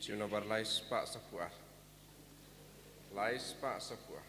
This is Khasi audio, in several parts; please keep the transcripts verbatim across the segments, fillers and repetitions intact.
Jingno bar lai spah saphew ar. Lai spah saphew ar.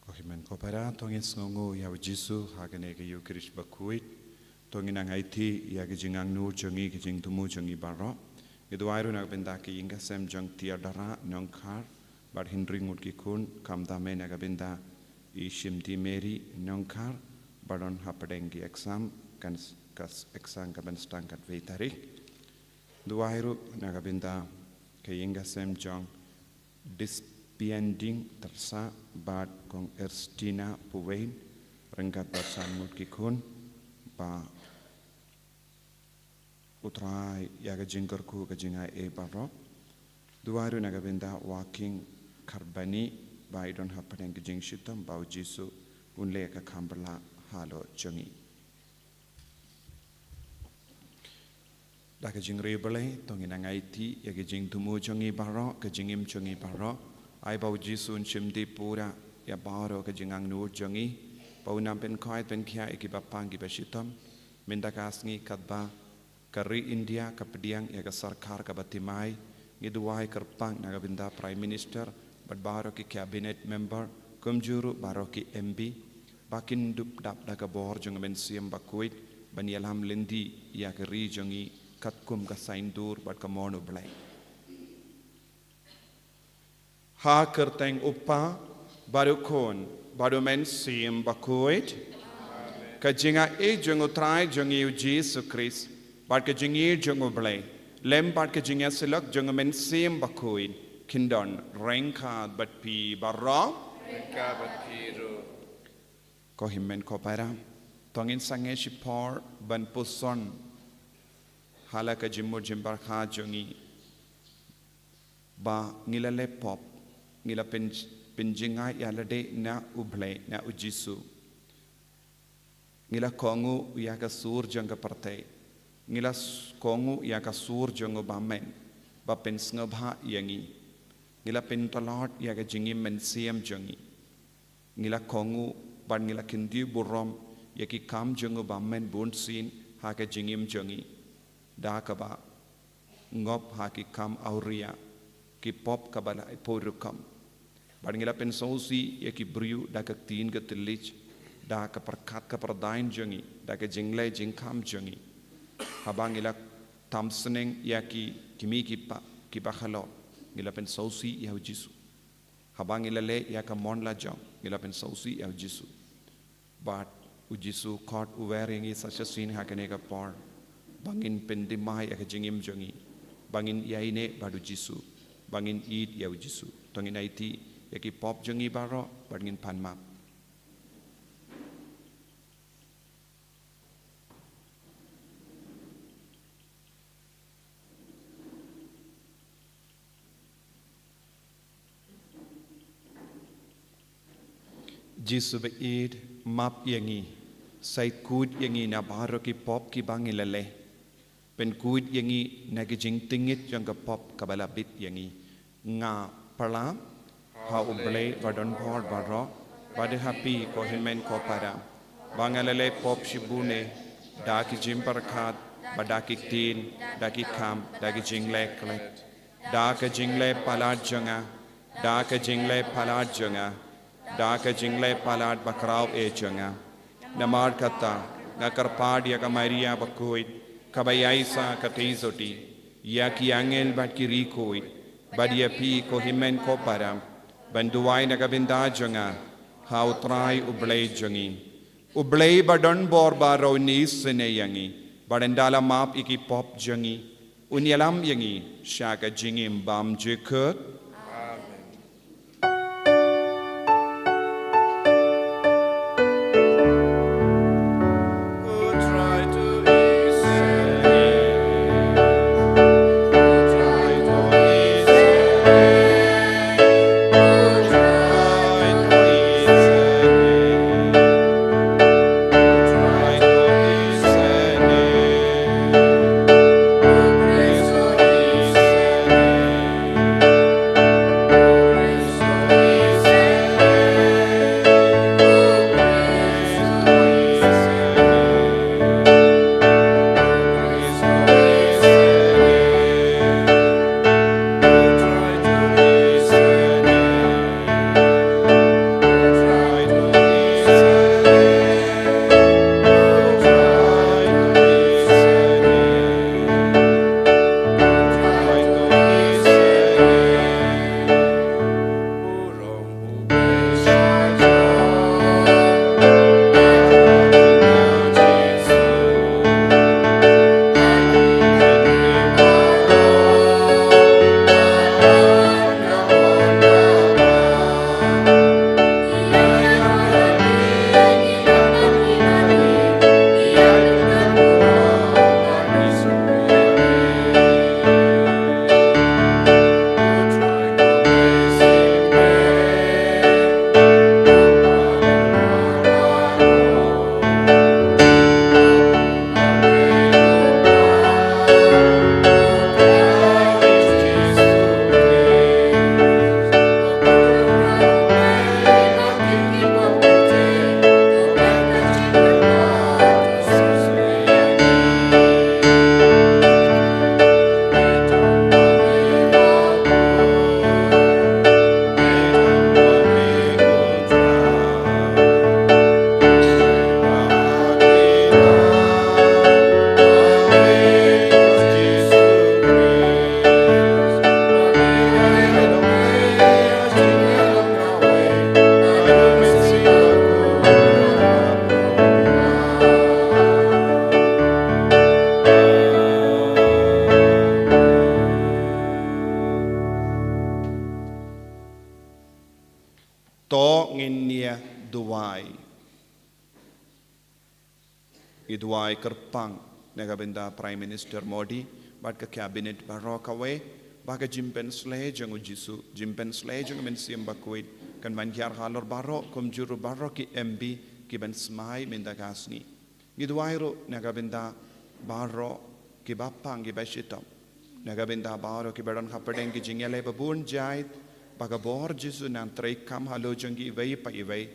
Ko hynmen ko para, to ngin sngewnguh ïa u Jisu ha kane ka Ïukharist bakhuid. To ngin nang aiti ïa ka jingangnud jong ngi, ka jingthmu jong ngi baroh. Ngi duwai ruh na ka bynta ka ïing ka sem jong Tiadara Nongkhar bad Henry Ngut ki khun, khamtam eh na ka bynta i Shimti Mary Nongkhar ba don hapdeng ki exam, kan s-, ka s-, exam ka ban sdang katwei tarik. Duwai ruh na ka bynta ka ïing ka sem jong Dispiending Tyrsa bad Kong Erstina Puwein, ryngkat bad san ngut ki khun, ba U Trai ïa ka jingkyrkhu ka jingai ei baroh. Duwai ruh na ka bynta Waking Kharbani ba i don hapdeng ka jingshitom, ba u Jisu un leh ka kham bala halor jong i. Da ka jingriewblei to ngin nang aiti ïa ka jingthmu jong ngi baroh, ka jingim jong ngi baroh. Ai ba u Jisu un shim dih pura ïa baroh ka jingangnud jong ngi, ba un nang pynkhuid pynkhiah ïa kiba pang kiba shitom. Mynta ka sngi katba ka ri India ka pdiang ïa ka sorkar kaba thymmai, ngi duwai kyrpang na ka bynta Prime Minister bad baroh ki cabinet member, kumjuh ruh baroh ki M P, ba kin dup dap da ka bor jong ka Mynsiem Bakhuid ban ïalam lynti ïa ka ri jong ngi katkum ka saiñdur bad ka mon U Blei. Ha kyrteng U Kpa Bad u Khun, bad u Mynsiem Bakhuid. Ka jingaiei jong u Trai jong ngi u Jisu Khrist, bad ka jingïeit jong u Blei, lem bad ka jingïasyllok jong u Mynsiem Bakhuid, kin don ryngkat bad phi baroh. Ryngkat bad phi ruh. Ko hynmen ko para, to ngin sangeh shipor ban puson ha la ka jingmut jingpyrkhat jong ngi. Ba ngi la leh pop, ngi la pyn, pynjngai ïa lade na u Blei, na u Jisu. Ngi la kohnguh ïa ka sur jong ka pyrthei. Ngi la s-, kohnguh ïa ka sur jong u bymmen ba pynsngewbha ïa ngi. Ngi la pyntlot ïa ka jingim mynsiem jong ngi. Ngi la kohnguh bad ngi la kyntiew burom ïa ki kam jong u bymmen bunsien ha ka jingim jong ngi. Da kaba ngop ha ki kam awria, ki pop kaba la ipor rukom. Bad ngi la pynsngewsih ïa ki briew da ka ktien ka thylliej, da ka pyrkhat ka pyrdain jong ngi, da ka jingleh jingkham jong ngi. Haba ngi la tam sneng ïa ki kmie ki kpa kiba khloo, ngi la pynsngewsih ïa u Jisu. Haba ngi la leh ïa ka mon la jong, ngi la pynsngewsih ïa u Jisu. Bad u Jisu khot u wer ïa ngi sa shisien ha kane ka por, ba ngin pynthymmai ïa ka jingim jong ngi, ba ngin ïaineh bad u Jisu, ba ngin ïeit ïa u Jisu. To ngin aiti ïa ki pop jong ngi baroh, bad ngin pan map. Jisu ba ïeit, map ïa ngi, sa ïeit khuid ïa ngi na baroh ki pop kiba ngi la leh. Pynkhuid ïa ngi na ki jingtngit jong ka pop kaba la bit ïa ngi. Nga pyrshah ha u Blei ba donbor baroh, bad ha phi ko hynmen ko para, ba nga la leh pop shibun eh, da ki jingpyrkhat, bad da ki ktien, da ki kam, da ki jingleh klet. Da ka jingleh palat jong nga, da ka jingleh palat jong nga, da ka jingleh palat bakhraw eh jong nga. Namar kata, nga kyrpad ïa ka Maria bakhuid, kaba ïaisah katei sotti, ïa ki angel bad ki riewkhuid, bad ïa phi ko hynmen ko para, ban duwai na ka bynta jong nga ha u Trai u Blei jong ngi. U Blei ba donbor baroh un isynei ïa ngi, bad un da la map ïa ki pop jong ngi, un ïalam ïa ngi sha ka jingim bymjukut. Amen. To ngin ïa duwai. Ngi duwai kyrpang na ka bynta Prime Minister Modi bad ka cabinet baroh kawei, ba ka jingpynshlei jong u Jisu, jingpynshlei jong u Mynsiem Bakhuid kan wan hiar halor baroh, kumjuh ruh baroh ki M P kiban smai mynta ka sngi. Ngi duwai ruh na ka bynta baroh kiba pang kiba shitom, na ka bynta baroh kiba don hapdeng ki jingïaleh babun jait, ba ka bor Jisu un treikam halor jong ki iwei pa iwei,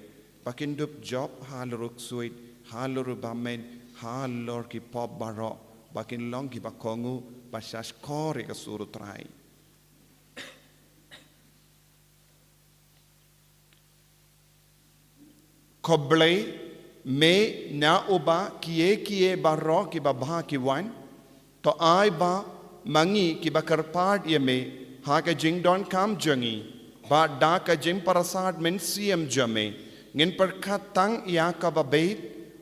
ba kin dup jop halor u ksuid, halor u bymman, halor ki pop baroh, ba kin long kiba kohnguh, ba shahshkor ïa ka sur u Trai. Khublei, me na uba kiei kiei baroh kiba bha ki wan, to ai ba ma ngi kiba kyrpad ïa me ha ka jingdonkam jong ngi, bad da ka jingpyrsad Mynsiem jong me, ngin pyrkhat tang ïa kaba beit,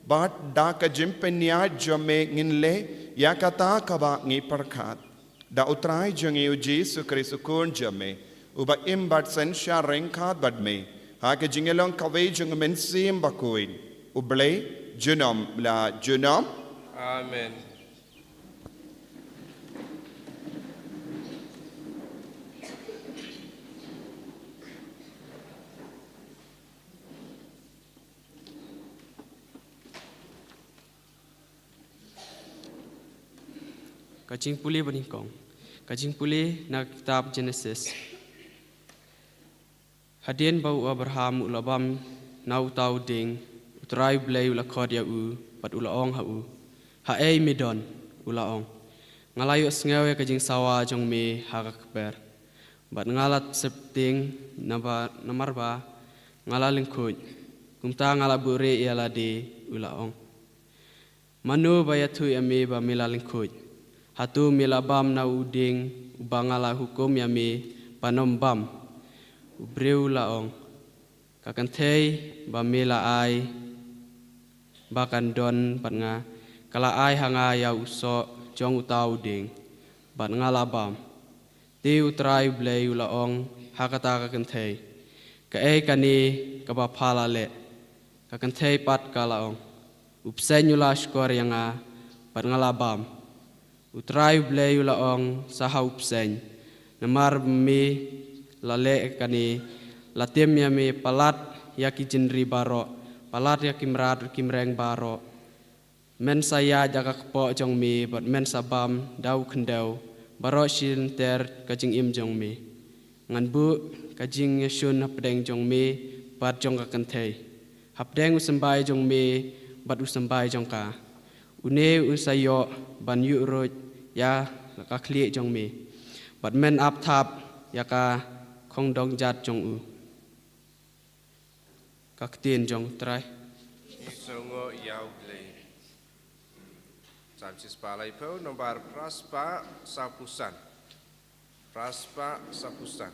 bad da ka jingpynïaid jong me ngin leh ïa kata kaba ngi pyrkhat. Da u Trai jong ngi u Jisu Khrist u Khun jong me, uba im bad synshar ryngkat bad me, ha ka jingïalong kawei jong u Mynsiem Bakhuid, U Blei, junom la junom. Amen. Ka jingpule banyngkong. Ka jingpule na ka kitab Genesis. Hadien ba u Abraham u la bam na uta u dieng, u Trai Blei u la khot ïa u, bad u la ong ha u. Haei me don, u la ong. Nga la ïohsngew ïa ka jingsawa jong me ha ka kper, bad nga la sheptieng namar, namar ba nga la lyngkhuid. Kumta nga la buhrieh ïa lade, u la ong. Mano ba ïathuh ïa me ba me la lyngkhuid? Hato me la bam na u dieng uba nga la hukum ïa me ban ym bam? U briew u la ong. Ka kynthei ba me la ai ba kan don bad nga, ka la ai ha nga ïa u soh jong uta u dieng, bad nga la bam. Te u Trai Blei u la ong ha kata ka kynthei. Kaei kane kaba pha la leh? Ka kynthei pat ka la ong. U bseiñ u la shkor ïa nga, bad nga la bam. U Trai Blei u la ong sa ha u bseiñ. Namar me la leh kane, la tim ïa me palat ïa ki jingri baroh, palat ïa ki mrad ki mreng baroh. Men sa ïaid da ka kpoh jong me, bad men sa bam da u khyndew baroh shi lynter ka jingim jong me. Ngan buh ka jingïashun hapdeng jong me bad jong ka kynthei, hapdeng u symbai jong me bad u symbai jong ka. Une un sa ïoh ban ïuh ruh ïa ka khlieh jong me, bad men ap thap ïa ka khongdong jat jong u. Ka ktien jong u Trai. Ngi sngewnguh ïa u Blei. Psalm shispah laiphew, nombar phra spah saphew san. Phra spah saphew san.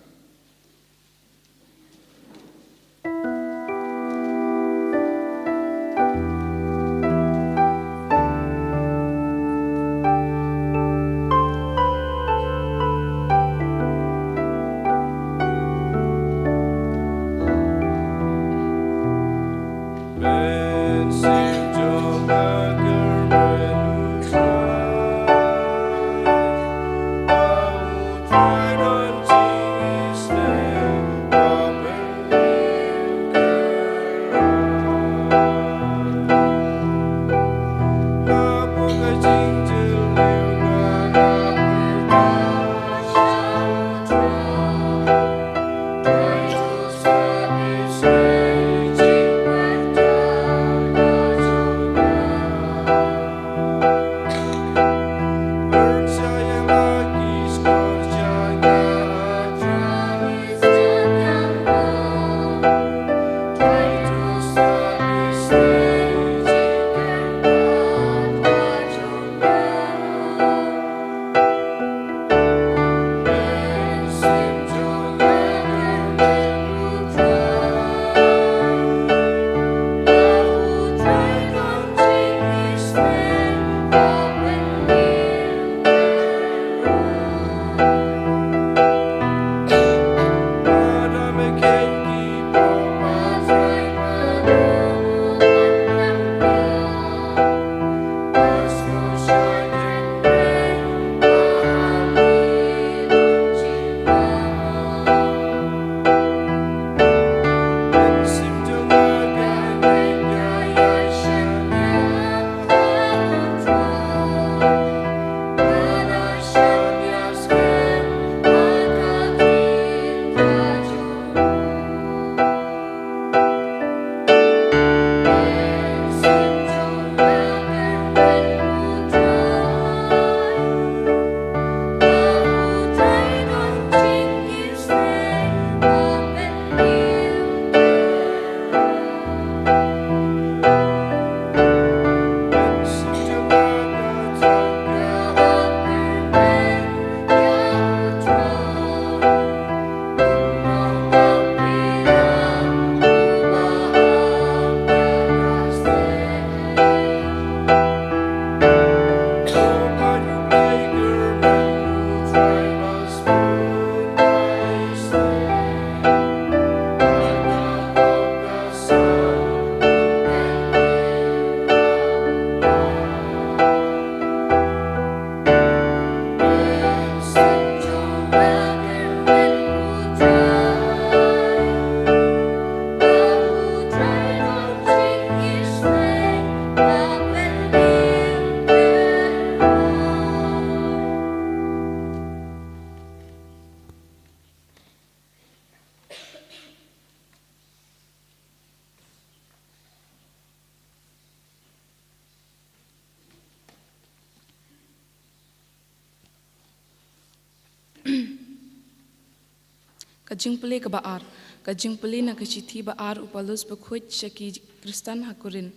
Ka jingpule kaba ar. Ka jingpule na ka shithi ba ar u Paulus bakhuid sha ki Khristan ha Korinth.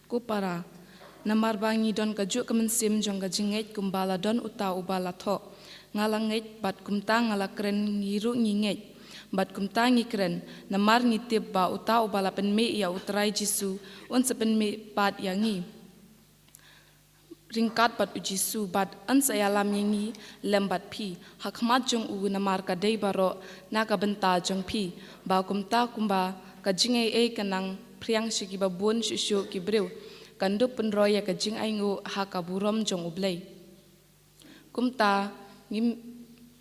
Ko para, namar ba ngi don kajuh ka mynsiem jong ka jingngeit kumba la don uta uba la thoh. Nga la ngeit bad kumta nga la kren, ngi ruh ngi ngeit bad kumta ngi kren, namar ngi tip ba uta uba la pynmih ïa u Trai Jisu un sa pynmih pat ïa ngi ryngkat bad u Jisu, bad yn sa ïalam ïa ngi lem bad phi ha khmat jong u, namar ka dei baroh na ka bynta jong phi, ba kumta kumba ka jingaiei ka nang phriang sha kiba bun shuh shuh ki briew, kan dup pynroi ïa ka jingainguh ha ka burom jong U Blei. Kumta ngim,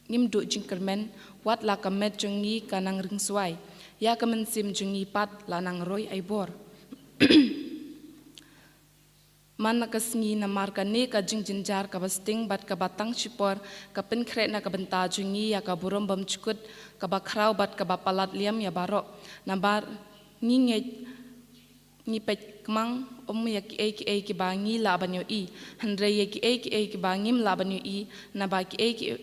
ngim duh jingkyrmen, wat la ka met jong ngi ka nang ringswai, ïa ka mynsiem jong ngi pat la nang roi ai bor. Man la ka sngi, namar kane ka jingjynjar kaba sting bad kaba tang shipor ka pynkhreh na ka bynta jong ngi ïa ka burom bymjukut kaba khraw bad kaba palat liam ïa baroh. Namar ngi ngeit, ngi peit kmang ym ïa kiei kiei kiba ngi lah ban ïohi, hynrei ïa kiei kiei kiba ngim lah ban ïohi, naba kiei kiei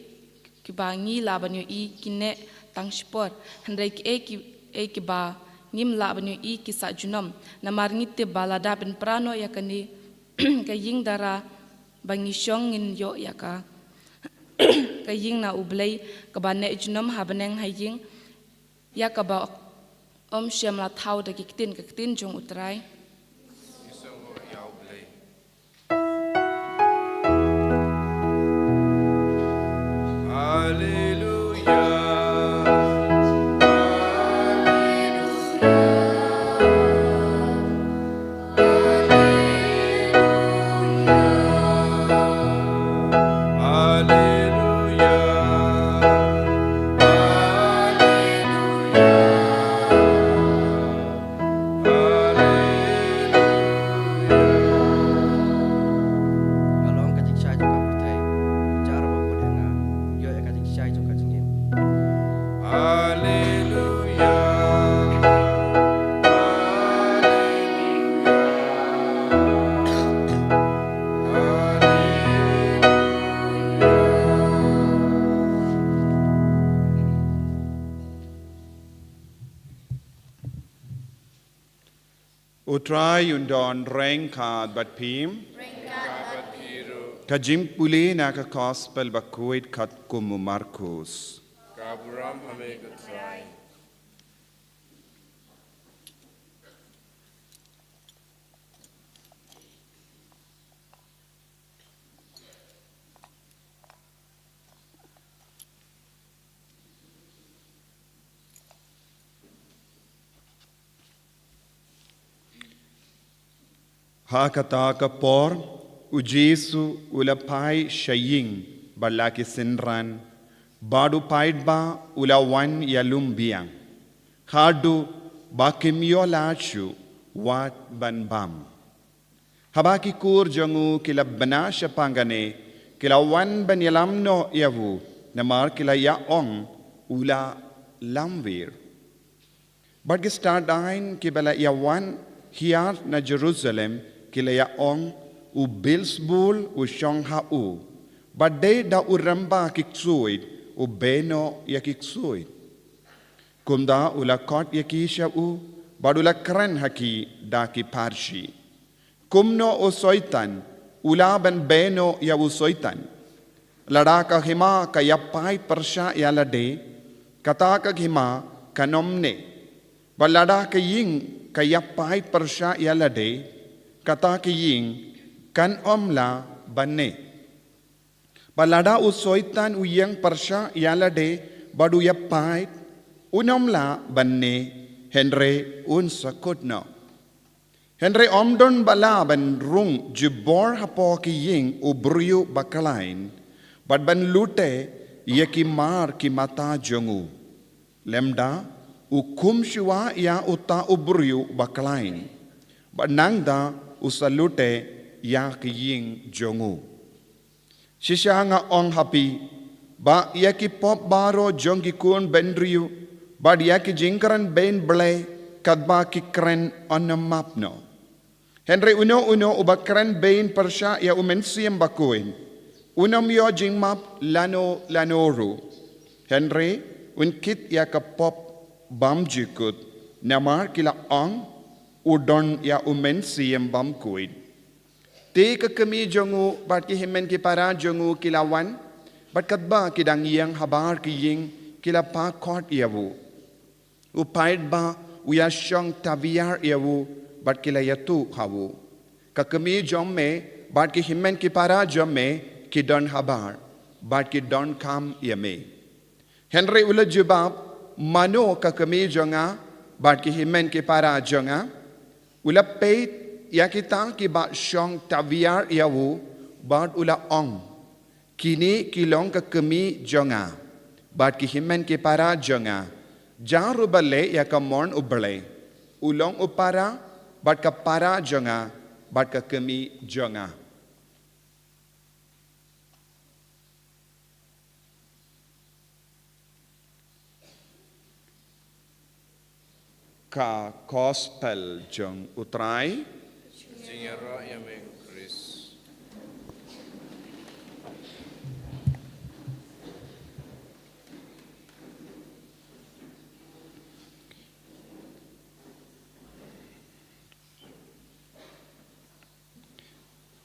kiba ngi lah ban ïohi ki neh tang shipor, hynrei kiei kiei kiba ngim lah ban ïohi ki sah junom. Namar ngi tip ba lada pynpra noh ïa kane ka ïing dara ba ngi shong, ngin ïoh ïa ka, ka ïing na U Blei kaba neh junom ha bneng ha ïing, ïa kaba ym shym la thaw da ki ktien, ka ktien jong U Trai. Haleluya. Haleluya. Haleluya. Haleluya. Ka long ka jingshai jong ka pyrthei. Jar ba kut ïa nga, ïoh ïa ka jingshai jong ka jingim. Haleluya. Haleluya. Haleluya. U Trai un don ryngkat bad phi. Ryngkat bad phi ruh. Ka jingpule na ka Gospel bakhuid katkum u Markus. Ka burom ha me ko Trai. Ha kata ka por u Jisu u la phai sha ïing bad la ki synran, bad u paidbah u la wan ïalum biang, haduh ba kim ïoh lad shuh wat ban bam. Haba ki kur jong u ki la bna shaphang kane, ki la wan ban ïalam noh ïa u, namar ki la ïa ong u la lamwir. Bad ki stad aiñ kiba la ïa wan hiar na Jerusalem ki la ïa ong, u Beelzebul u shong ha u, bad dei da u rangbah ki ksuid u beh noh ïa ki ksuid. Kumta u la khot ïa ki sha u, bad u la kren ha ki da ki pharshi. Kumno u soitan u lah ban beh noh ïa u soitan? Lada ka hima ka ïa pait pyrshah ïa lade, kata ka hima kan ym neh. Bad lada ka ïing ka ïa pait pyrshah ïa lade, kata ka ïing kan ym lah ban neh. Bad lada u soitan u ïeng pyrshah ïa lade bad u ïa pait, un ym lah ban neh, hynrei un sa kut noh. Hynrei ym don ba lah ban rung jubor hapoh ki ïing u briew ba khlaiñ, bad ban lute ïa ki mar ki mata jong u. Lymda u khum shuwa ïa uta u briew ba khlaiñ, bad nangta u sa lute ïa ki ïing jong u. Shisha nga ong ha phi, ba ïa ki pop baroh jong ki khun bynriew bad ïa ki jingkren bein Blei katba ki kren yn ym map noh. Hynrei uno uno uba kren bein pyrshah ïa u Mynsiem Bakhuid un ym ïoh jingmap lano lano ruh. Hynrei un kit ïa ka pop bymjukut, namar ki la ong, u don ïa u Mynsiem Bakhuid. Te ka kmie jong u bad ki hynmen ki para jong u ki la wan, bad katba ki dang ïeng habar ki ïing, ki la pyrkhat ïa u. U paidbah u ïashong tawiar ïa u, bad ki la ïathuh ha u, ka kmie jong me bad ki hynmen ki para jong me ki don habar, bad ki donkam ïa me. Hynrei u la jubab, mano ka kmie jong nga bad ki hynmen ki para jong nga? U la peit ïa kita kiba shong tawiar ïa u, bad u la ong, kine ki long ka kmie jong nga bad ki hynmen ki para jong nga. Jar uba leh ïa ka mon U Blei, u long u para bad ka para jong nga bad ka kmie jong nga. Ka Gospel jong U Trai. Jingïaroh ïa me, Khrist.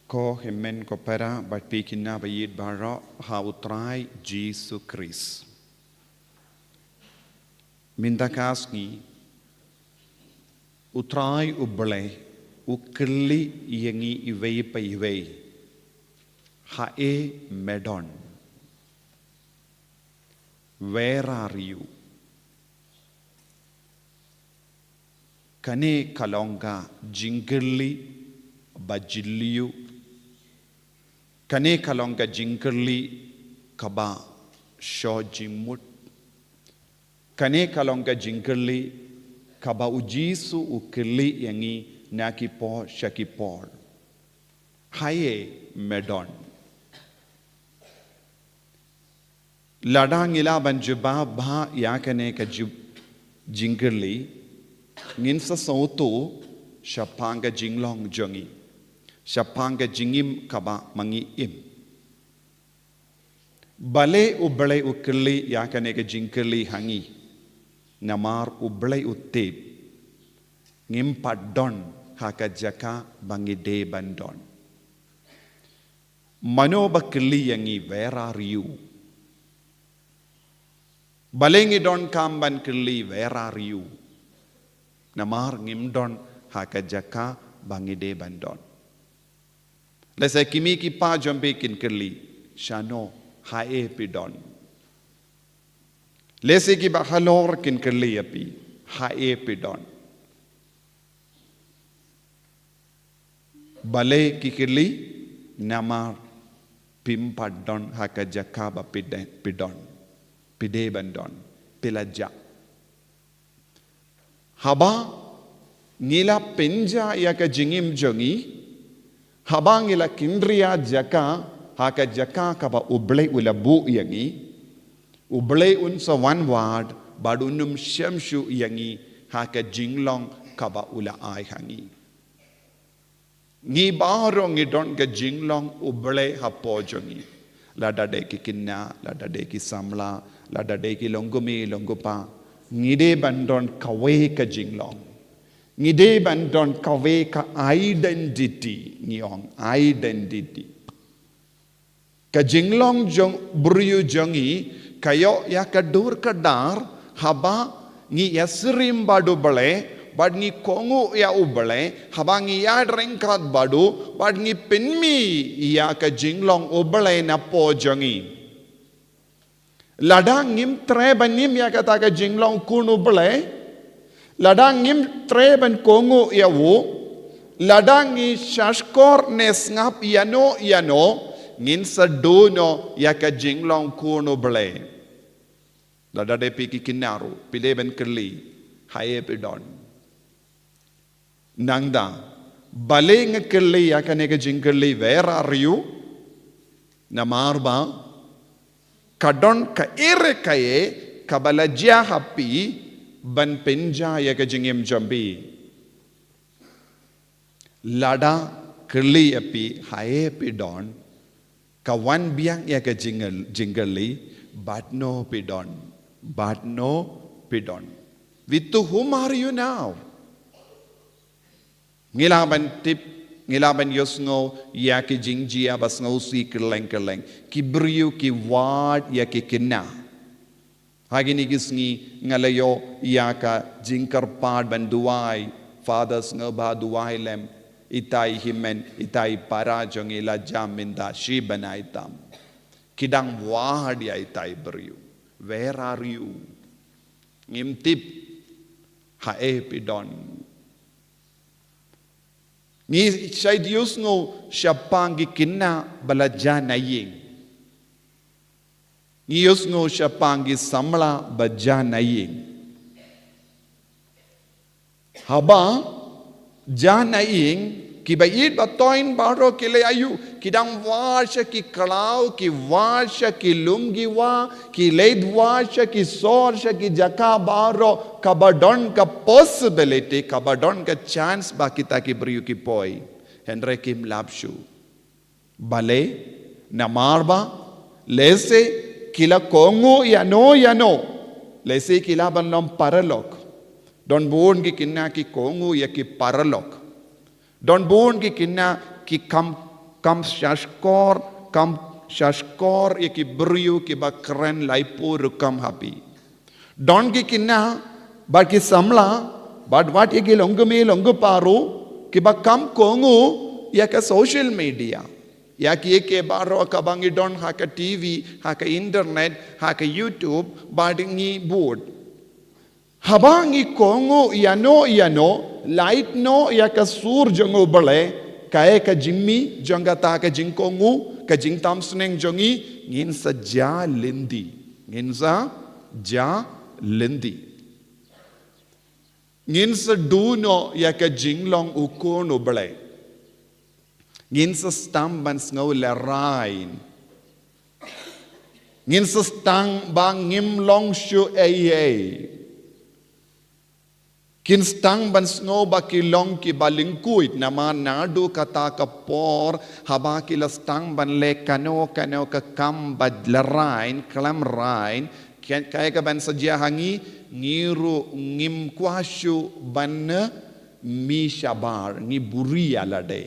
Ko hynmen ko para bad phi ki khynnah ba ïeit baroh ha U Trai Jisu Khrist. Mynta ka sngi U Trai U Blei u kylli ïa ngi iwei pa iwei. Haei me don? Where are you? Kane ka long ka jingkylli ba jylliew. Kane ka long ka jingkylli kaba shu jingmut. Kane ka long ka jingkylli kaba U Jisu u kylli ïa ngi na ki por sha ki por. Haei me don? Lada ngi lah ban jubab bha ïa kane ka ju-, jingkylli, ngin sa sngewthuh shaphang ka jinglong jong ngi, shaphang ka jingim kaba ma ngi im. Balei U Blei u kylli ïa kane ka jingkylli ha ngi? Namar U Blei u tip ngim pat don ha ka jaka ba ngi dei ban don. Mano ba kylli ïa ngi, where are you? Balei ngi donkam ban kylli, where are you? Namar ngim don ha ka jaka ba ngi dei ban don. Lehse ki mei ki pa jong phi kin kylli, shano, haei phi don? Lehse kiba halor kin kylli ïa phi, haei phi don? Balei ki kylli? Namar phim pat don ha ka jaka ba phi de-, phi don, phi dei ban don, phi la jah. Haba ngi la pynjah ïa ka jingim jong ngi, haba ngi la kynriah jaka ha ka jaka kaba U Blei u la buh ïa ngi, U Blei un sa wan wad bad un ym shym shuh ïa ngi ha ka jinglong kaba u la ai ha ngi. Ngi baroh ngi don ka jinglong U Blei hapoh jong ngi. Lada dei ki khynnah, lada dei ki samla, lada dei ki longkmie longkpa, ngi dei ban don kawei ka jinglong. Ngi dei ban don kawei ka identity, ngi ong identity. Ka jinglong jong briew jong ngi ka ïoh ïa ka dur ka dar haba ngi ïasyriem bad U Blei, bad ngi kohnguh ïa U Blei, haba ngi ïaid ryngkat bad u, bad ngi pynmih ïa ka jinglong U Blei napoh jong ngi. Lada ngim treh ban im ïa kata ka jinglong khun U Blei, lada ngim treh ban kohnguh ïa u, lada ngi shahshkor ne sngap ïano ïano, ngin sa duh noh ïa ka jinglong khun U Blei. Lada dei phi ki khynnah ruh, phi dei ban kylli, haei phi don? Nangta, balei nga kylli ïa kane ka jingkylli, where are you? Namar ba ka don kaei re kaei kaba la jia ha phi ban pynjah ïa ka jingim jong phi. Lada kylli ïa phi, haei phi don, ka wan biang ïa ka jingkyl-, jingkylli, Bad no phi don. Bad no phi don. With whom are you now? Ngi lah ban tip, ngi lah ban ïohsngew ïa ki jingjia ba sngewsih kylleng kylleng. Ki briew ki wad ïa ki khynnah. Ha kine ki sngi nga la ïoh ïa ka jingkyrpad ban duwai. Father Sngewbha Duwai lem, ita i hynmen, ita i para jong ngi la jam mynta shi bnai tam. Ki dang wad ïa ita i briew. Where are you? Ngim tip haei phi don. Ngi shait ïohsngew shaphang ki khynnah ba la jan na ïing. Ngi ïohsngew shaphang ki samla ba jan na ïing. Haba jan na ïing, kiba ïeit ba toiñ baroh ki leh aïu, ki dang wad sha ki khlaw, ki wad sha ki longïing, ki leit wad sha ki sor, sha ki jaka baroh kaba don ka possibility, kaba don ka chance ba kita ki briew ki poi. Hynrei kim lap shuh. Balei? Namar ba lehse ki la kohnguh ïano ïano. Lehse ki lah ban long paralok. Don bun ki khynnah ki kohnguh ïa ki paralok. Don bun ki khynnah ki kam, kam shahshkor, kam shahshkor ïa ki briew kiba kren laipu rukom ha phi. Don ki khynnah bad ki samla bad wat ïa ki longkmie longkpa ruh kiba kam kohnguh ïa ka social media. Ïa kiei kiei baroh kaba ngi don ha ka T V, ha ka internet, ha ka YouTube, bad ngi bud. Haba ngi kohnguh ïano ïano, lait noh ïa ka sur jong U Blei, kaei ka jingmih jong kata ka jingkohnguh, ka jingtam sneng jong ngi, ngin sa jia lynti. Ngin sa jia lynti. Ngin sa duh noh ïa ka jinglong u khun U Blei. Ngin sa sdang ban sngew lehraiñ. Ngin sa sdang ba ngim long shuh ei ei. Kin sdang ban sngew ba ki long kiba lyngkhuid namar naduh kata ka por haba ki la sdang ban leh kano kano ka kam ba lehraiñ, khlem raiñ, kaei kaban sa jia ha ngi, ngi ruh ngim kwah shuh ban mih shabar, ngi buhrieh ïa lade.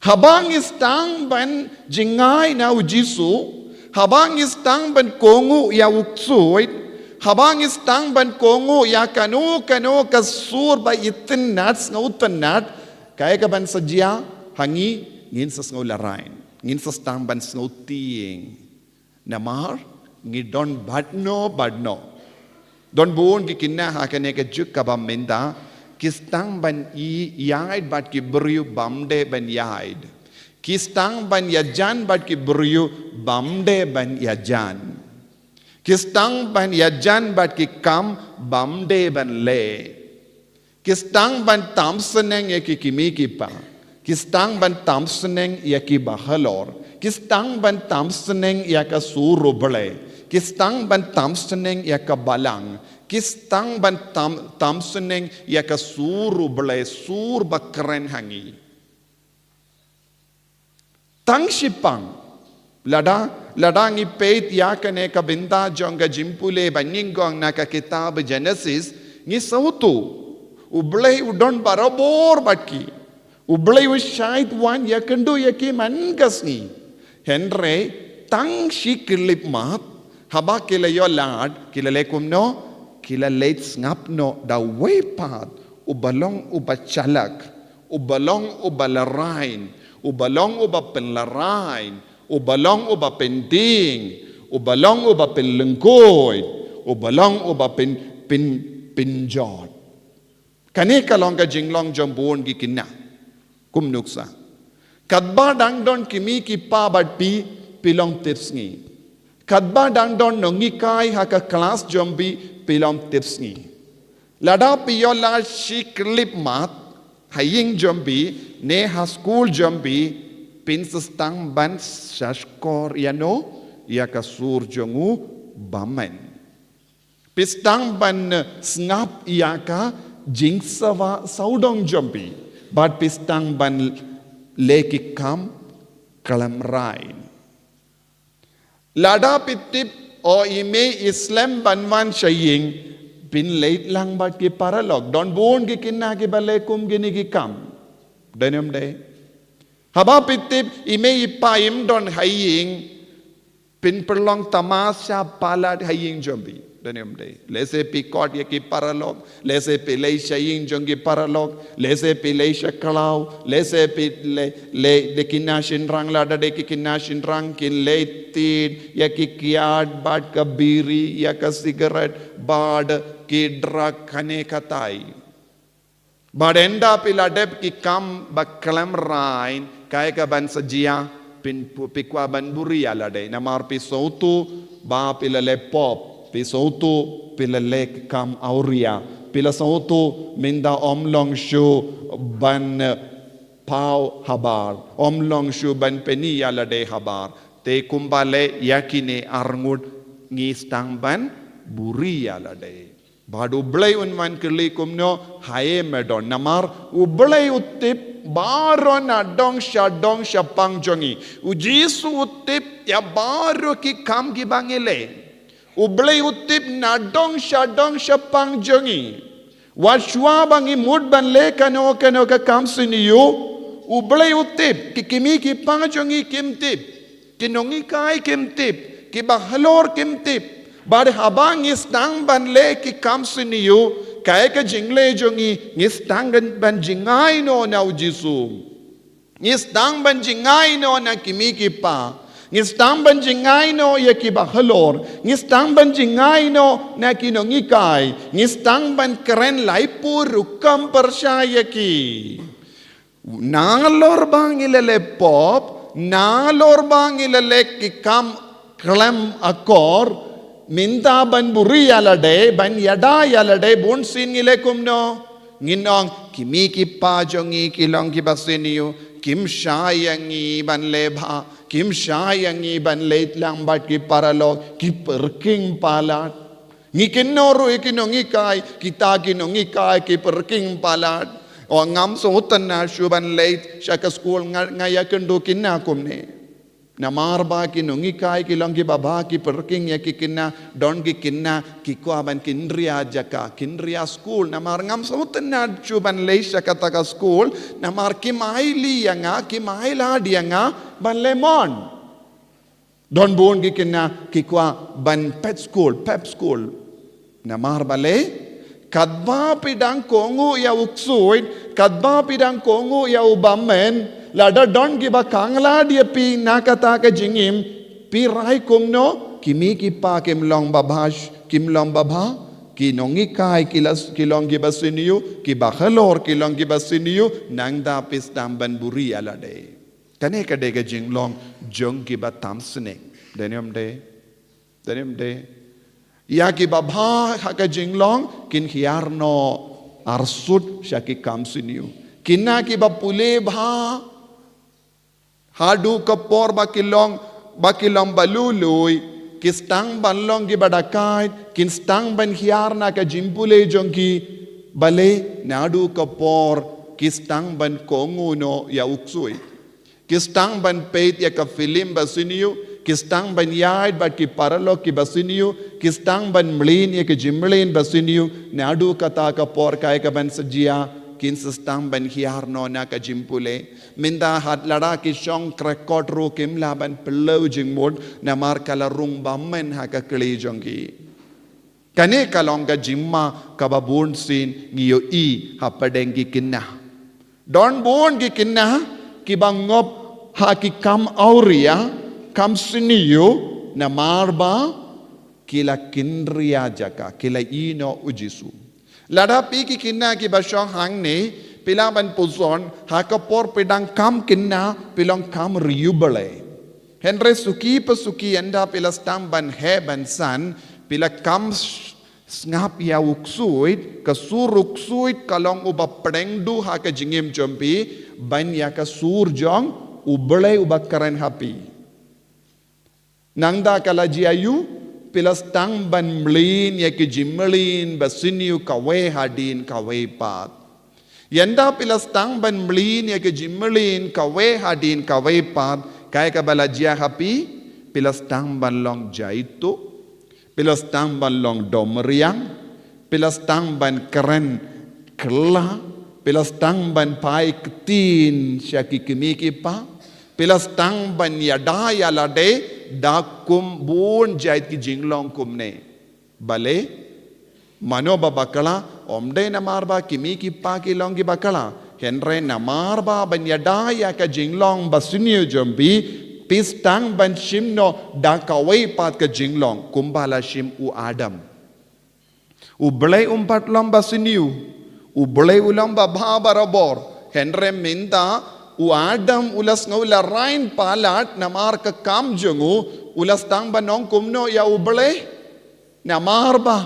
Haba ngi sdang ban jngai na U Jisu, haba ngi sdang ban kohnguh ïa U Ksuid, haba ngi sdang ban kohnguh ïa kano kano ka sur ba itynnad, sngewtynnad, kaei kaban sa jia ha ngi, ngin sa sngew lehraiñ, ngin sa sdang ban sngew tieng. Namar ngi don bad no bad no. Don bun ki khynnah ha kane ka juk kaba mynta, ki sdang ban ï-, ïaid bad ki briew bym dei ban ïaid. Ki sdang ban ïajan bad ki briew bym dei ban ïajan. Ki sdang ban ïajan bad ki kam bym dei ban leh. Ki sdang ban tam sneng ïa ki kmie ki kpa. Ki sdang ban tam sneng ïa ki bahalor. Ki sdang ban tam sneng ïa ka sur U Blei. Ki sdang ban tam sneng ïa ka balang. Ki sdang ban tam, tam sneng ïa ka sur U Blei, sur ba kren ha ngi. Tang shipang. Lada, lada ngi peit ïa kane ka bynta jong ka jingpule ba nyngkong na ka kitab Genesis, ngi sngewthuh U Blei u don barabor bad ki. U Blei u shait wan ïakynduh ïa ki man ka sngi. Hynrei tang shi khyllipmat, haba ki la ïoh lad, ki la leh kumno, ki la leit sngap noh da uwei pat uba long uba shalak, uba long uba lehraiñ, uba long uba pynlehraiñ, uba long uba pyntieng, uba long uba pynlyngkhuid, uba long uba pyn, pyn, pynjot. Kane ka long ka jinglong jong bun ki khynnah. Kum nuksa. Katba dang don kmie ki kpa bad phi, phi long tipsngi. Katba dang don nonghikai ha ka klas jong phi, phi long tipsngi. Lada phi ïoh lad shi khyllipmat, ha ïing jong phi, ne ha skul jong phi, phin sa sdang ban sngap shkor ïano, ïa ka sur jong u bymman. Phi sdang ban sngap ïa ka jingsawa sawdong jong phi. Bad phi sdang ban leh ki kam khlem raiñ. Lada phi tip, o i mei i slem ban wan sha ïing, phin leit lang bad ki paralok. Don bun ki khynnah kiba leh kum kine ki kam. Don ne ym dei? Haba phi tip, i mei i pa im don ha ïing, phin pynlong tamasha palat ha ïing jong phi. Don ne ym dei? Lehse phi kot ïa ki paralok, lehse phi leit sha ïing jong ki paralok, lehse phi leit sha khlaw, lehse phi leit, leit da ki khynnah shynrang, lada dei ki khynnah shynrang kin leit thied ïa ki kiad bad ka biri, ïa ka sigaret bad ki drug kane katai. Bad ynda phi la dep ki kam ba khlem raiñ, kaei kaban sa jia? Phin pu-, phi kwah ban buhrieh ïa lade. Namar phi sngewthuh ba phi la leh pop, phi sngewthuh phi la leh ki kam awria, phi la sngewthuh mynta ym long shuh ban, eh, paw habar, ym long shuh ban pyni ïa lade habar. Te kumba leh ïa kine arngut, ngi sdang ban buhrieh ïa lade. Bad U Blei un wan kylli kumno? Haei me don? Namar U Blei u tip baroh nadong shadong shaphang jong ngi. U Jisu u tip ïa baroh ki kam kiba ngi leh. U Blei u tip nadong shadong shaphang jong ngi. Wat shuwa ba ngi mut ban leh kano kano ka kam sniew, U Blei u tip. Ki kmie ki kpa jong ngi kim tip. Ki nonghikai kim tip, ki bahalor kim tip. Bad haba ngi sdang ban leh ki kam sniew, kaei ka jingleh jong ngi? Ngi sdang ban, ban jngai noh na U Jisu. Ngi sdang ban jngai noh na ki kmie ki kpa. Ngi sdang ban jngai noh ïa ki bahalor. Ngi sdang ban jngai noh na ki nonghikai. Ngi sdang ban kren laiphew rukom pyrshah ïa ki. Nalor ba ngi la leh pop, nalor ba ngi la leh ki kam khlem akor, mynta ban buhrieh ïa lade, ban ïada ïa lade, bunsien ngi leh kumno? Ngin ong, ki kmie ki kpa jong ngi ki long kiba sniew, kim shai ïa ngi ban leh bha, kim shai ïa ngi ban leit lang bad ki paralok, ki pyrkhing palat. Ngi kynnoh ruh ïa ki nonghikai, kita ki nonghikai ki pyrkhing palat. O, ngam sngewtynnad shuh ban leit sha ka skul, nga, nga ïakynduh khynnah kumne. Namar ba ki nonghikai ki long kiba bha, ki pyrkhing ïa ki khynnah, don ki khynnah ki kwah ban kynriah jaka, kynriah skul. Namar ngam sngewtynnad shuh ban leit sha kata ka skul, namar kim ailad ïa nga, kim ailad ïa nga ban leh mon. Don bun ki khynnah ki kwah ban pet skul, pep skul. Namar balei? Katba phi dang kohnguh ïa u ksuid, katba phi dang kohnguh ïa u bymmen, lada don kiba khanglad ïa phi na kata ka jingim, phi rai kumno? Ki kmie ki kpa kim long babha, kim long babha, ki nonghikai ki la, ki long kiba sniew, ki bahalor ki long kiba sniew, nangta phi sdang ban buhrieh ïa lade. Kane ka dei ka jinglong jong kiba tam snieh. Dei ne ym dei? Dei ne ym dei? Ïa kiba bha ha ka jinglong kin hiar noh arsut sha ki kam sniew. Kine kiba pule bha, haduh ka por ba ki long, ba ki long ba lui lui, ki sdang ban long kiba dakaid, kin sdang ban hiar na ka jingpule jong ki. Balei? Naduh ka por ki sdang ban kohnguh noh ïa u ksuid. Ki sdang ban peit ïa ka film ba sniew, ki sdang ban ïaid bad ki paralok kiba sniew, ki sdang ban mlien ïa ka jingmlien ba sniew, naduh kata ka por kaei kaban sa jia? Kin sa sdang ban hiar noh na ka jingpule. Mynta lada ki shong krekot ruh kim lah ban pynlong jingmut, namar ka la rung bymmen ha ka kti jong ki. Kane ka long ka jingma kaba bunsien ngi ïohi hapdeng ki khynnah. Don bun ki khynnah kiba ngop ha ki kam awria, kam sniew, namar ba ki la kynriah jaka, ki la ïehnoh u Jisu. Lada phi ki khynnah kiba shong hangne, phi lah ban pyrshang, ha ka por phi dang kam khynnah, phi long kam riewblei. Hynrei suki pa suki ynda phi la sdang ban heh ban san, phi la kam s-, sngap ïa u ksuid, ka sur u ksuid ka long uba pdeng duh ha ka jingim jong phi, ban ïa ka sur jong U Blei uba kren ha phi. Nangta ka la jia aiu? Phi la sdang ban mlien ïa ki jingmlien ba sniew kawei hadien kawei pat. Ynda phi la sdang ban mlien ïa ki jingmlien kawei hadien kawei pat, kaei kaba la jia ha phi? Phi la sdang ban long jaituh, phi la sdang ban long domriang, phi la sdang ban kren kylla, phi la sdang ban phai ktien sha ki kmie ki kpa, phi la sdang ban ïada ïa lade da kum bun jait ki jinglong kumne. Balei? Mano ba bakla, ym dei namar ba ki kmie ki kpa ki long ki bakla. Hynrei namar ba ban ïada ïa ka jinglong basniew jong phi, phi sdang ban shim noh da kawei pat ka jinglong, kumba la shim u Adam. U Blei um pat long basniew, u Blei u long ba bha barabor. Hynrei mynta u Adam u la sngew la rain palat namar ka kam jong u, u la sdang ban ong kumno ïa u Blei? Namar ba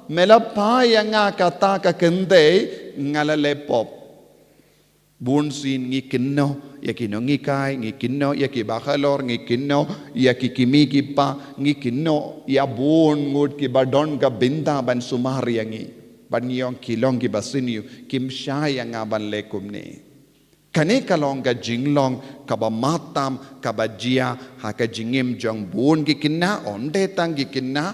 me la phai ïa nga kata ka kynthei, nga la leh pop. Bun sien ngi kynnoh ïa ki nonghikai, ngi kynnoh ïa ki bakhlor, ngi kynnoh ïa ki kmie ki kpa, ngi kynnoh ïa bun ngut kiba don ka bynta ban sumar ïa ngi. Ban ïoh ki long ki basniew, kim shai ïa nga ban leh kumne. Kane ka long ka jinglong kaba matam kaba jia ha ka jingim jong bun ki khynnah, ym dei tang ki khynnah,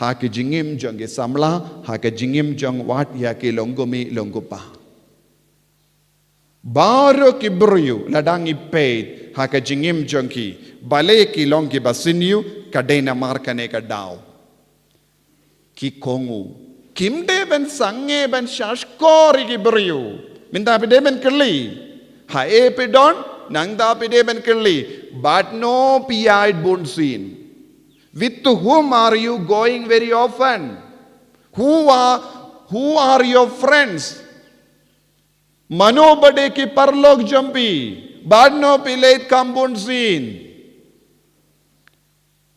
ha ka jingim jong ki samla, ha ka jingim jong wat ïa ki longkmie longkpa. Baroh ki briew la dang ïa peit ha ka jingim jong ki, balei ki long ki basniew, ka dei namar kane ka daw. Ki kohnguh. Kim dei ban sangeh ban shahshkor ïa ki briew. Mynta phi dei ban kylli. Haei phi don, nangta phi dei ban kylli. Bad no phi ïaid bun sien. With whom are you going very often? Who are, who are your friends? Mano ba dei ki paralok jong phi, bad no phi leit kam bun sien.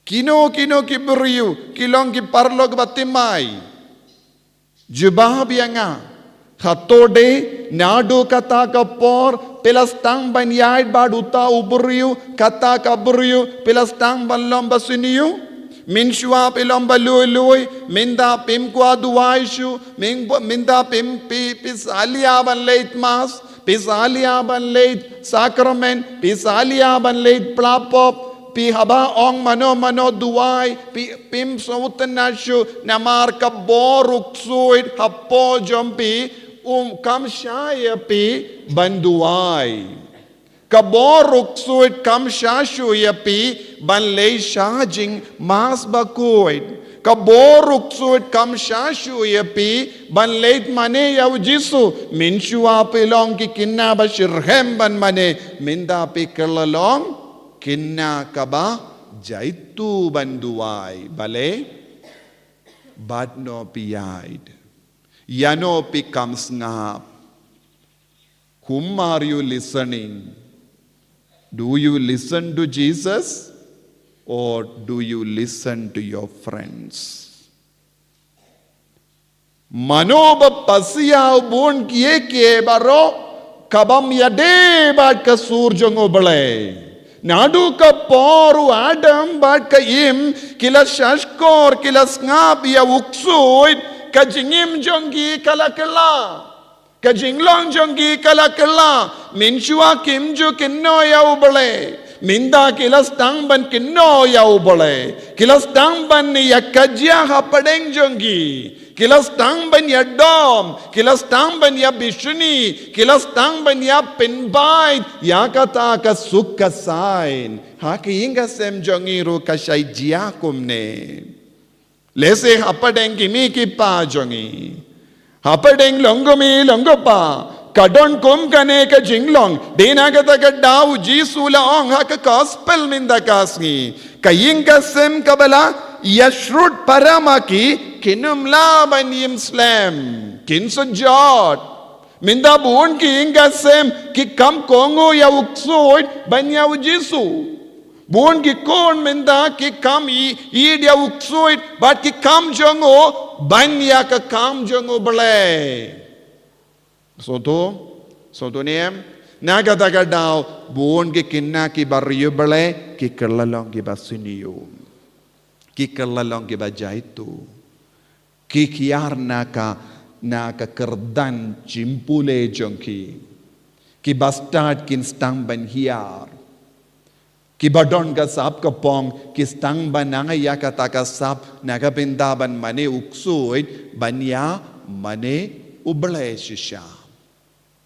Kino kino ki briew ki long ki paralok ba thymmai. Jubab ïa nga. Hato dei naduh kata ka por phi la sdang ban ïaid bad uta u briew, kata ka briew phi la sdang ban long basniew? Mynshuwa phi long ba lui lui, mynta phim kwah duwai shuh, myn-, mynta phim, phi, phi salia ban leit mass, phi salia ban leit sakramen, phi salia ban leit pla pop, phi haba ong mano mano duwai, phi, phim sngewtynnat shuh, namar ka bor u ksuid hapoh jong phi, um, kam shah ïa phi ban duwai. Ka bor u ksuid kam shah shuh ïa phi ban leit sha jingmass bakhuid. Ka bor u ksuid kam shah shuh ïa phi ban leit mane ïa u Jisu. Mynshuwa phi long ki khynnah ba shitrhem ban mane, mynta phi kylla long khynnah kaba jaituh ban duwai. Balei? Bad no phi ïaid. Ïa no phi kam sngap. Whom are you listening? Do you listen to Jesus or do you listen to your friends? Mano ba pasia u bun kiei kiei baroh, kabym ïadei bad ka sur jong U Blei. Naduh ka por u Adam bad ka Im ki la shahshkor, ki la sngap ïa u ksuid, ka jingim jong ki ka la kylla. Ka jinglong jong ki ka la kylla. Mynshuwa kim ju kynnoh ïa U Blei. Mynta ki la sdang ban kynnoh ïa U Blei. Ki la sdang ban ïa kajia hapdeng jong ki. Ki la sdang ban ïadom. Ki la sdang ban ïabishni. Ki la sdang ban ïapynbeit ïa kata ka suk ka saiñ. Ha ka ïing ka sem jong ngi ruh ka shait jia kumne. Lehse hapdeng ki kmie ki kpa jong ngi, hapdeng longkmie longkpa, ka don kum kane ka jinglong. Dei na kata ka daw u Jisu u la ong ha ka gospel mynta ka sngi, ka ïing ka sem kaba la ïashrut para ma ki, kin ym lah ban im slem, kin sa jot. Mynta bun ki ïing ka sem ki kam kohnguh ïa u ksuid ban ïa u Jisu. Bun ki khun mynta ki kam ïeit ïa u ksuid bad ki kam jong u ban ïa ka kam jong U Blei. Sngewthuh, sngewthuh ne em? Na kata ka daw bun ki khynnah kiba riewblei ki kylla long kiba sniew, ki kylla long kiba jaituh. Ki hiar na ka, na ka kyrdan jingpule jong ki. Ki bastad kin sdang ban hiar. Kiba don ka sap ka pong ki sdang ban nang ïa kata ka sap na ka bynta ban mane u ksuid ban ïa mane U Blei shisha.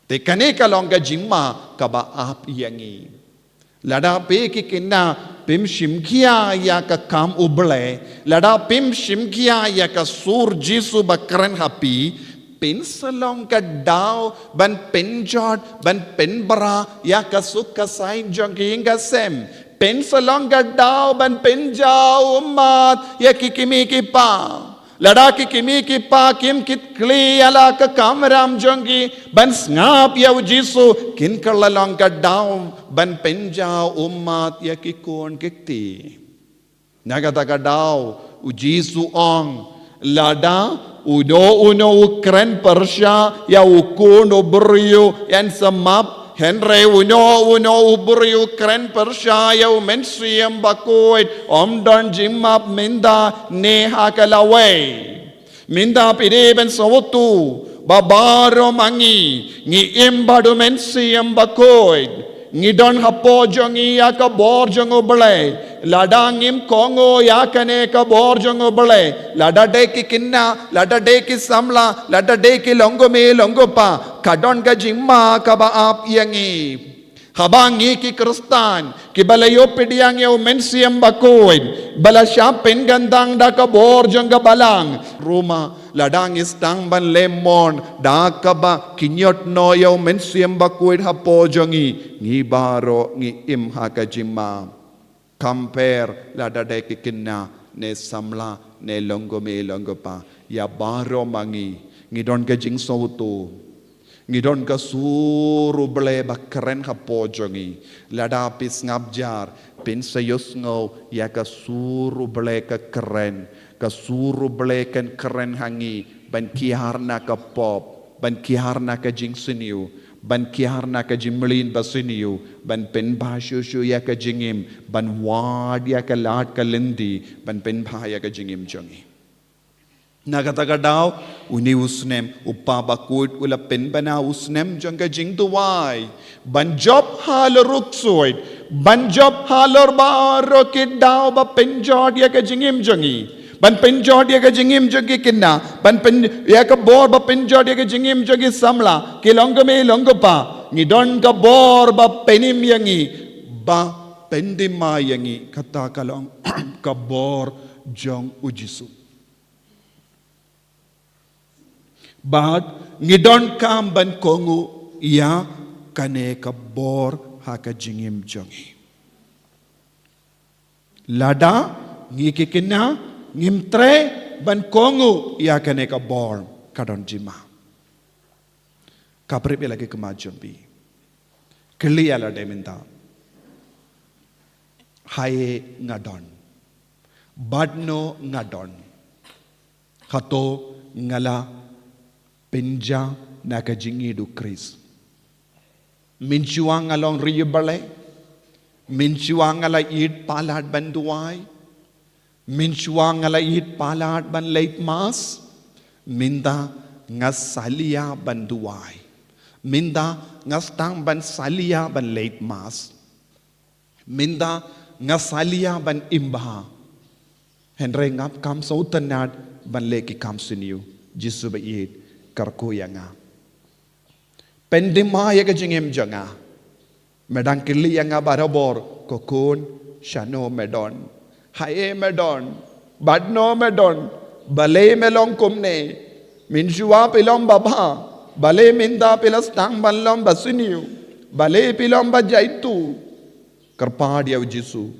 Te kane ka long ka jingma kaba ap ïa ngi. Lada phi ki khynnah phim shim khia ïa ka kam U Blei, lada phim shim khia ïa ka sur Jisu ba kren ha phi, phin sa long ka daw ban pynjot, ban pynbra ïa ka suk ka saiñ jong ki ïing ka sem. Phin sa long ka daw ban pynjaw ummat ïa ki kmie ki kpa. Lada ki kmie ki kpa kim kitkhlieh ïa la ka kamram jong ki ban sngap ïa U Jisu, kin kylla long ka daw ban pynjaw ummat ïa ki khun ki kti. Na kata ka daw U Jisu u ong, lada uno uno u kren pyrshah ïa U Khun u briew yn sa map, hynrei uno uno u briew u kren pyrshah ïa U Mynsiem Bakhuid, ym don jingmap mynta ne ha ka lawei. Mynta phi dei ban sngewthuh ba baroh ma ngi ngi im bad U Mynsiem Bakhuid. Ngi don hapoh jong ngi ïa ka bor jong U Blei. Lada ngim kohnguh ïa kane ka bor jong U Blei, lada dei ki khynnah, lada dei ki samla, lada dei ki longkmie longkpa, ka don ka jingma kaba ap ïa ngi. Haba ngi ki Khristan kiba la ïoh pdiang ïa U Mynsiem Bakhuid, ba la shah pynkyntang da ka bor jong ka Balang, ruh ma lada ngi sdang ban leh mon da kaba kynjot noh ïa U Mynsiem Bakhuid hapoh jong ngi, ngi baroh ngi im ha ka jingma. Khlem pher lada dei ki khynnah ne samla ne longkmie longkpa, ïa baroh ma ngi ngi don ka jingsngewthuh. Ngi don ka sur U Blei ba kren hapoh jong ngi. Lada phi sngap jar, phin sa ïohsngew ïa ka sur U Blei ka kren. Ka sur U Blei kan kren ha ngi ban kiar na ka pop, ban kiar na ka jingsniew, ban kiar na ka jingmlien basniew, ban pynbha shuh shuh ïa ka jingim, ban wad ïa ka lad ka lynti, ban pynbha ïa ka jingim jong ngi. Na kata ka daw, une u snem, U Kpa Bakhuid u la pynbna u snem jong ka jingduwai. Ban jop halor u ksuid, ban jop halor baroh ki daw ba pynjot ïa ka jingim jong ngi. Ban pynjot ïa ka jingim jong ki khynnah, ban pyn ïa ka bor ba pynjot ïa ka jingim jong ki samla, ki longkmie longkpa. Ngi don ka bor ba pynim ïa ngi, ba pyndima ïa ngi, kata ka long ka bor jong U Jisu. Bad ngi donkam ban kohnguh ïa kane ka bor ha ka jingim jong ngi. Lada ngi ki khynnah ngim treh ban kohnguh ïa kane ka bor, ka don jingma. Khaprip ïa la ki khmat jong phi. Kylli ïa lade mynta. Haei nga don? Bad no nga don? Hato nga la pynjah na ka jingïeit U Khrist? Mynshuwa nga long riewblei? Mynshuwa nga la ïeit palat ban duwai? Mynshuwa nga la ïeit palat ban leit mass? Mynta nga salia ban duwai. Mynta nga sdang ban salia ban leit mass. Mynta nga salia ban im bha. Hynrei ngam kam sngewtynnad ban leh ki kam sniew. Jisu ba ïeit, kyrkhu ïa nga. Pyndima ïa ka jingim jong nga. Me dang kylli ïa nga barabor, ko khun, shano me don? Haei me don? Bad no me don? Balei me long kumne? Mynshuwa phi long babha. Balei mynta phi la sdang ban long basniew? Balei phi long ba jaituh? Kyrpad ïa U Jisu.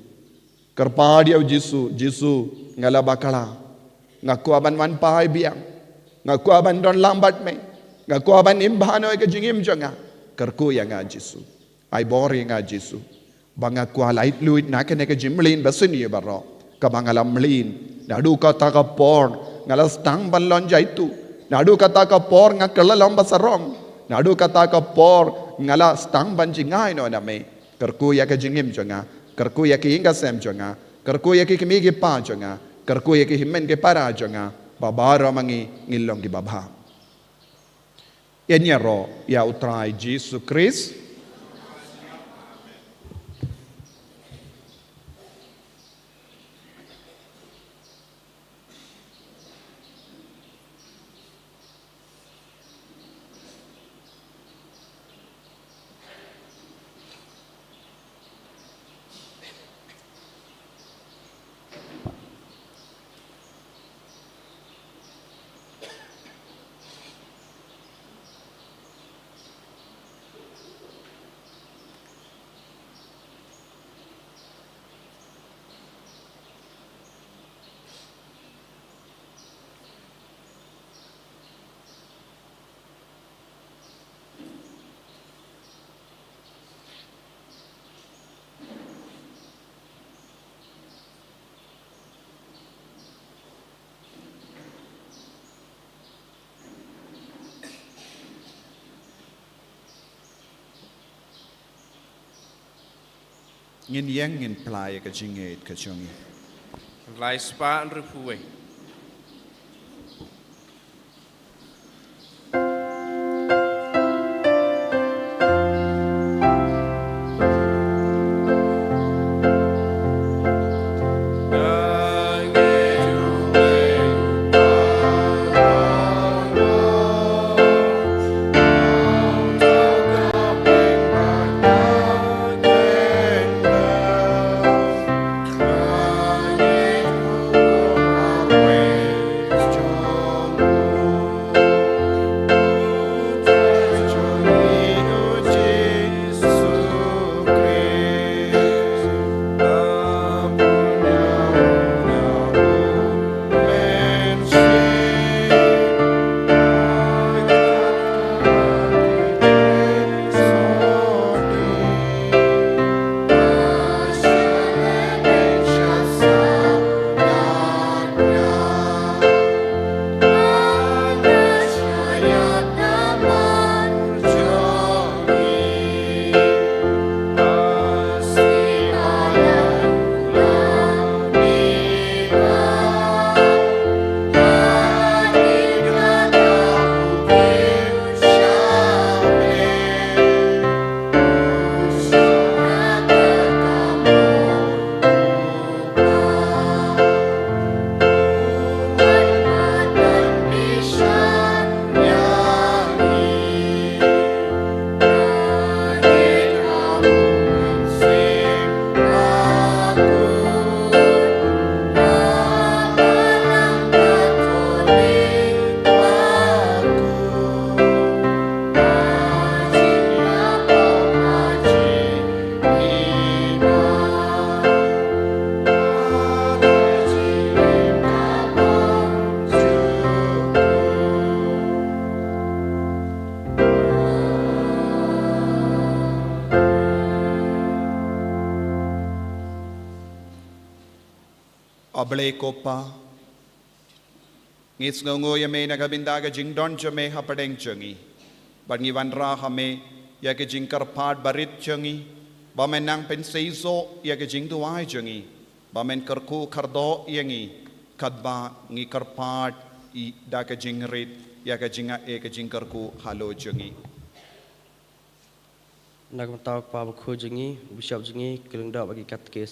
Kyrpad ïa U Jisu, Jisu, nga la bakla. Nga kwah ban wan phai biang. Nga kwah ban don lang bad me. Nga kwah ban im bha noh ïa ka jingim jong nga. Kyrkhu ïa nga Jisu. Ai bor ïa nga Jisu. Ba nga kwah laitluid na kane ka jingmlien basniew baroh. Kaba nga la mlien. Naduh kata ka por nga la sdang ban long jaituh. Naduh kata ka por nga kylla long ba sarong. Naduh kata ka por nga la sdang ban jngai noh na me. Kyrkhu ïa ka jingim jong nga, kyrkhu ïa ki ïing ki sem jong nga, kyrkhu ïa ki kmie ki kpa jong nga, kyrkhu ïa ki hynmen ki para jong nga, ba baroh ma ngi ngin long ki babha. Ïaroh ïa U Trai Jisu Khrist. Ngin ïeng ngin plie ïa ka jingngeit ka jong ngi. Lai spah hynriewphew wei. A Blei ko Pa, ngi sngewnguh ïa me na ka bynta ka jingdon jong me hapdeng jong ngi. Bad ngi wanrah ha me ïa ka jingkyrpad barit jong ngi, ba men nang pynseisoh ïa ka jingduwai jong ngi, ba men kyrkhu kyrdoh ïa ngi, katba ngi kyrpad ïa da ka jingrit ïa ka jingaiei ka jingkyrkhu halor jong ngi. Na ka bynta u kpa bakhuid jong ngi, u bishop jong ngi, ki lyngdoh bad ki katekis.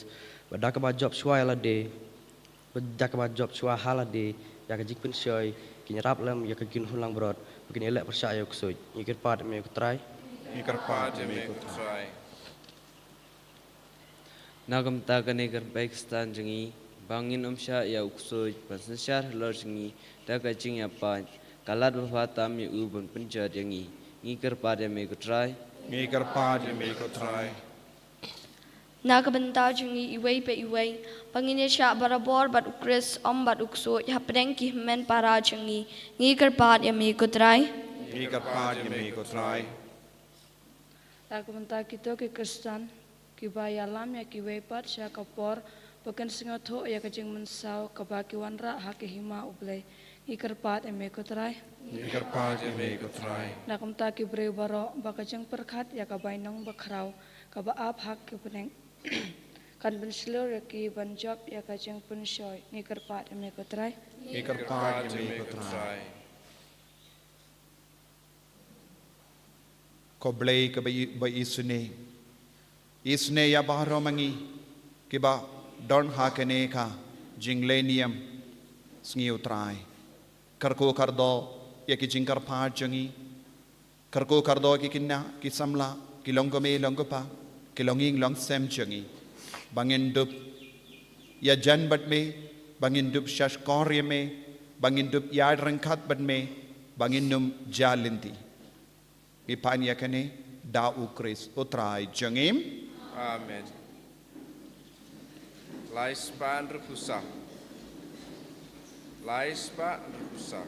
Bad da kaba jop shuwa ïa lade, bad da kaba jop shuwa ha lade ïa ka jingpynshoi, kin ïarap lem ïa ka jingkhun langbrot, ba kin ïaleh pyrshah ïa u ksuid. Ngi kyrpad ïa me ko Trai. Ngi kyrpad ïa me ko Trai. Na ka bynta kane ka rynbei Khristan jong ngi, ba ngin ym shah ïa u ksuid ban synshar halor jong ngi da ka jingïapait, ka lad ba bha tam ïa u ban pynjot ïa ngi. Ngi kyrpad ïa me ko Trai. Ngi kyrpad ïa me ko Trai. Na ka bynta jong ngi iwei pa iwei, ba ngin ïashah barabor bad u Khrist ym bad u ksuid hapdeng ki hynmen para jong ngi. Ngi kyrpad ïa me ko Trai. Ngi kyrpad ïa me ko Trai. Na ka bynta kito ki Khristan kiba ïalam ïa kiwei pat sha ka por ba kin sngewthuh ïa ka jingmynsaw kaba ki wanrah ha ka hima U Blei, ngi kyrpad ïa me ko Trai. Ngi kyrpad ïa me ko Trai. Na ka bynta ki briew baroh ba ka jingpyrkhat ïa ka bainong bakhraw kaba ap ha ki bneng kan pynshlur ïa ki ban jop ïa ka jingpynshoi, ngi kyrpad ïa me ko Trai. Ngi kyrpad ïa me ko Trai. Ko Blei kaba i-, ba isynei. Isynei ïa baroh ma ngi kiba don ha kane ka jingleh niam sngi U Trai. Kyrkhu kyrdoh ïa ki jingkyrpad jong ngi. Kyrkhu kyrdoh ki khynnah, ki samla, ki long kmie long kpa, ki longïing longsem jong ngi. Ba ngin dup ïajan bad me, ba ngin dup shahshkor ïa me, ba ngin dup ïaid ryngkat bad me, ba ngin ym jah lynti. Ngi pan ïa kane da U Khrist U Trai jong ngi. Amen. Lai spah hynriewphew saw. Lai spah hynriewphew saw.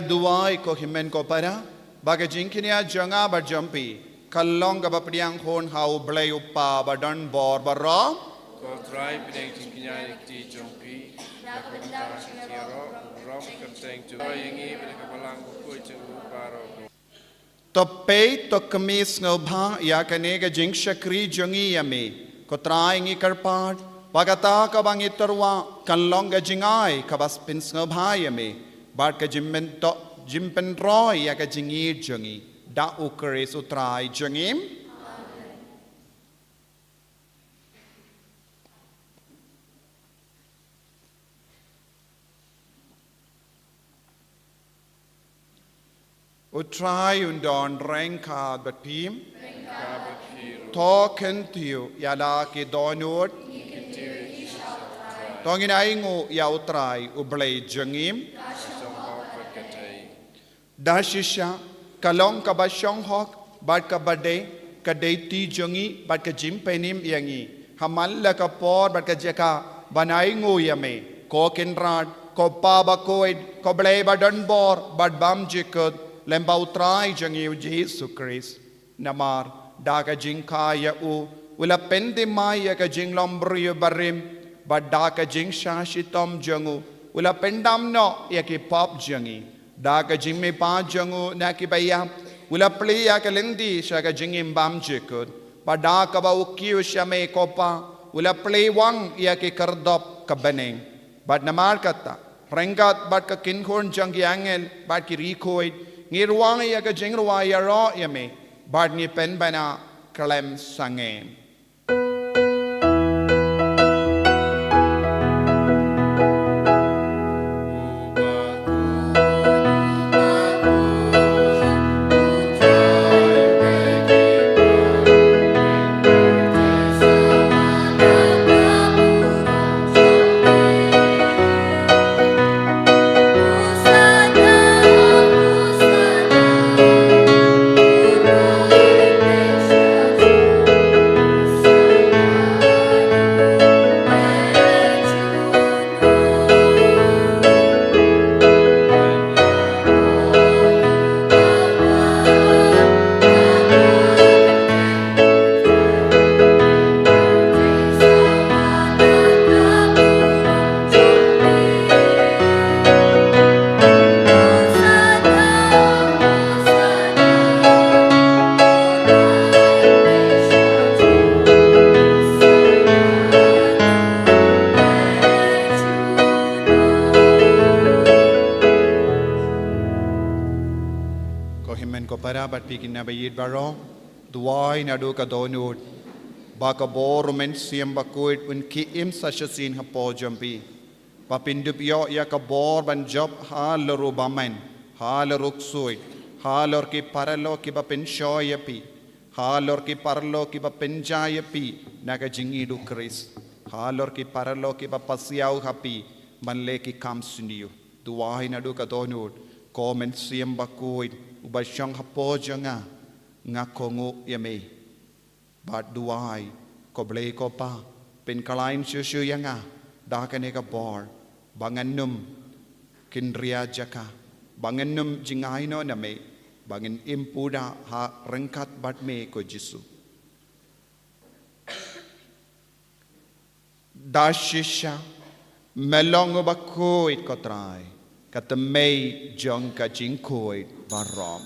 Duwai ko hynmen ko para, ba ka jingkñia jong nga bad jong phi ka long kaba pdiang hun ha U Blei U Kpa ba don bor baroh. Ko Trai, pdiang jingkñia ïa ka kti jong phi da ka bynta ka jingïaroh baroh, kyrteng jong U Trai, ïa ngi bad ïa ka Balang Bakhuid jong U baroh. To peit, to kmie sngewbha ïa kane ka jingshakri jong ngi ïa me. Ko Trai, ngi kyrpad ba kata kaba ngi tyrwa kan long ka jingai kaba pynsngewbha ïa me bad ka jingmyntoi, jingpynroi ïa ka jingïeit jong ngi. Da U Khrist U Trai jong ngi. U Trai un don ryngkat bad phi. To kyntiew ïa la ki dohnud. To ngin ainguh ïa U Trai U Blei jong ngi. Da shisha ka long kaba shong hok bad kaba dei, ka dei kti jong ngi bad ka jingpynim ïa ngi ha man la ka por bad ka jaka ban ainguh ïa me, ko Kynrad, ko Kpa Bakhuid, ko Blei ba don bor bad bymjukut, lem bad U Trai jong ngi U Jisu Khrist. Namar da ka jingkha ïa u, u la pynthymmai ïa ka jinglong briew barim, bad da ka jingshah shitom jong u, u la pyndam noh ïa ki pop jong ngi. Da ka jingmihpat jong u na kiba ïap, u la plie ïa ka lynti sha ka jingim bymjukut. Bad da kaba u kiew sha me ko Pa, u la plie wang ïa ki khyrdop ka bneng. Bad namar kata, ryngkat bad ka kynhun jong ki angel bad ki riewkhuid, ngi rwai ïa ka jingrwai ïaroh ïa me bad ngi pynbna khlem sangeh. Ko hynmen ko para bad phi ki naba ïeit baroh, duwai naduh ka dohnud ba ka bor U Mynsiem Bakhuid un ki im sa shisien hapoh jong phi. Ba phin dup ïoh ïa ka bor ban jop halor u bymman, halor u ksuid, halor ki paralok kiba pynshoi ïa phi, halor ki paralok kiba pynjah ïa phi na ka jingïeit U Khrist, halor ki paralok kiba pasiaw ha phi ban leh ki kam sniew. Duwai naduh ka dohnud, ko Mynsiem Bakhuid uba shong hapoh jong nga, nga kohnguh ïa me. Bad duwai, ko Blei ko Pa, pynkhlaiñ shuh shuh ïa nga da kane ka bor, ba ngan ym kynriah jaka, ba ngan ym jngai noh na me, ba ngan im pura ha ryngkat bad me ko Jisu. Da shisha me long uba khuid ko Trai, ka tymmen jong ka jingkhuid baroh.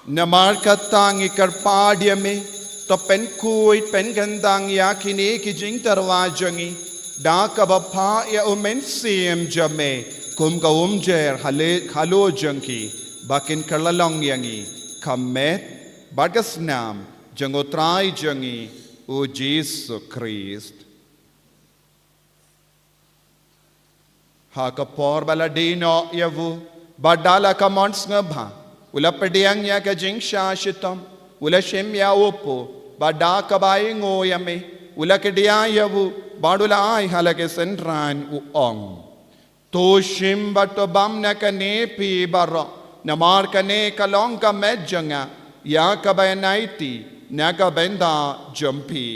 Namar kata ngi kyrpad ïa me, to pynkhuid pynkyntang ïa kine ki jingtyrwa jong ngi da kaba phah ïa U Mynsiem jong me kum ka umjer halor jong ki, ba kin kylla long ïa ngi ka met bad ka snam jong U Trai jong ngi U Jisu Khrist. Ha ka por ba la die noh ïa u, bad da la ka mon sngewbha, u la pdiang ïa ka jingshah shitom, u la shim ïa u kpu, bad da kaba ainguh ïa me, u la kdiah ïa u, bad u la ai ha la ki synran, u ong: To shim bad to bam na kane phi baroh, namar kane ka long ka met jong nga ïa kaba ïaid na ka bynta jong phi.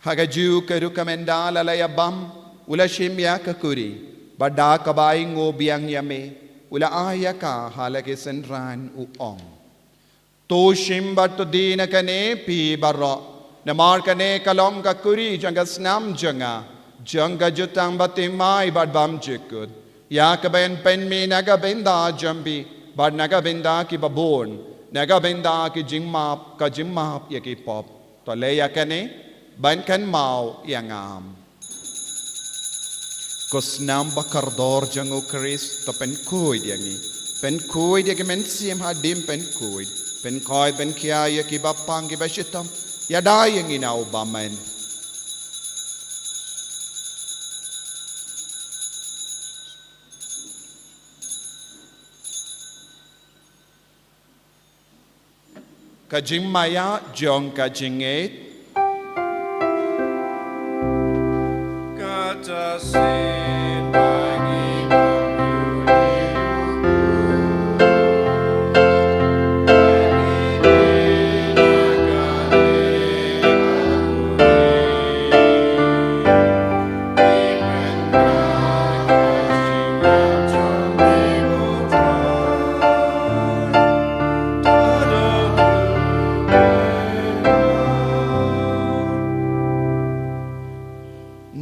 Ha kajuh ka rukom ynda la la ïabam, u la shim ïa ka kuri, bad da kaba ainguh biang ïa me, u la ai ïa ka ha la ki synran, u ong: To shim bad to die na kane phi baroh, namar kane ka long ka kuri jong ka snam jong nga, jong ka jutang bathymmai bad bymjukut, ïa kaba yn pynmih na ka bynta jong phi bad na ka bynta kiba bun, na ka bynta ki jingmap, ka jingmap ïa ki pop. To leh ïa kane ban kynmaw ïa nga. Ko snam bakordor jong u Khrist, to pynkhuid ïa ngi. Pynkhuid ïa ki mynsiem hadien pynkhuid. Pynkhuid, pynkhia ïa kiba pang, kiba shitom. Ïada ïa ngi na u bymman. Ka jingmaïa jong ka jingngeit. Kata sien ba ngi bam ïa u.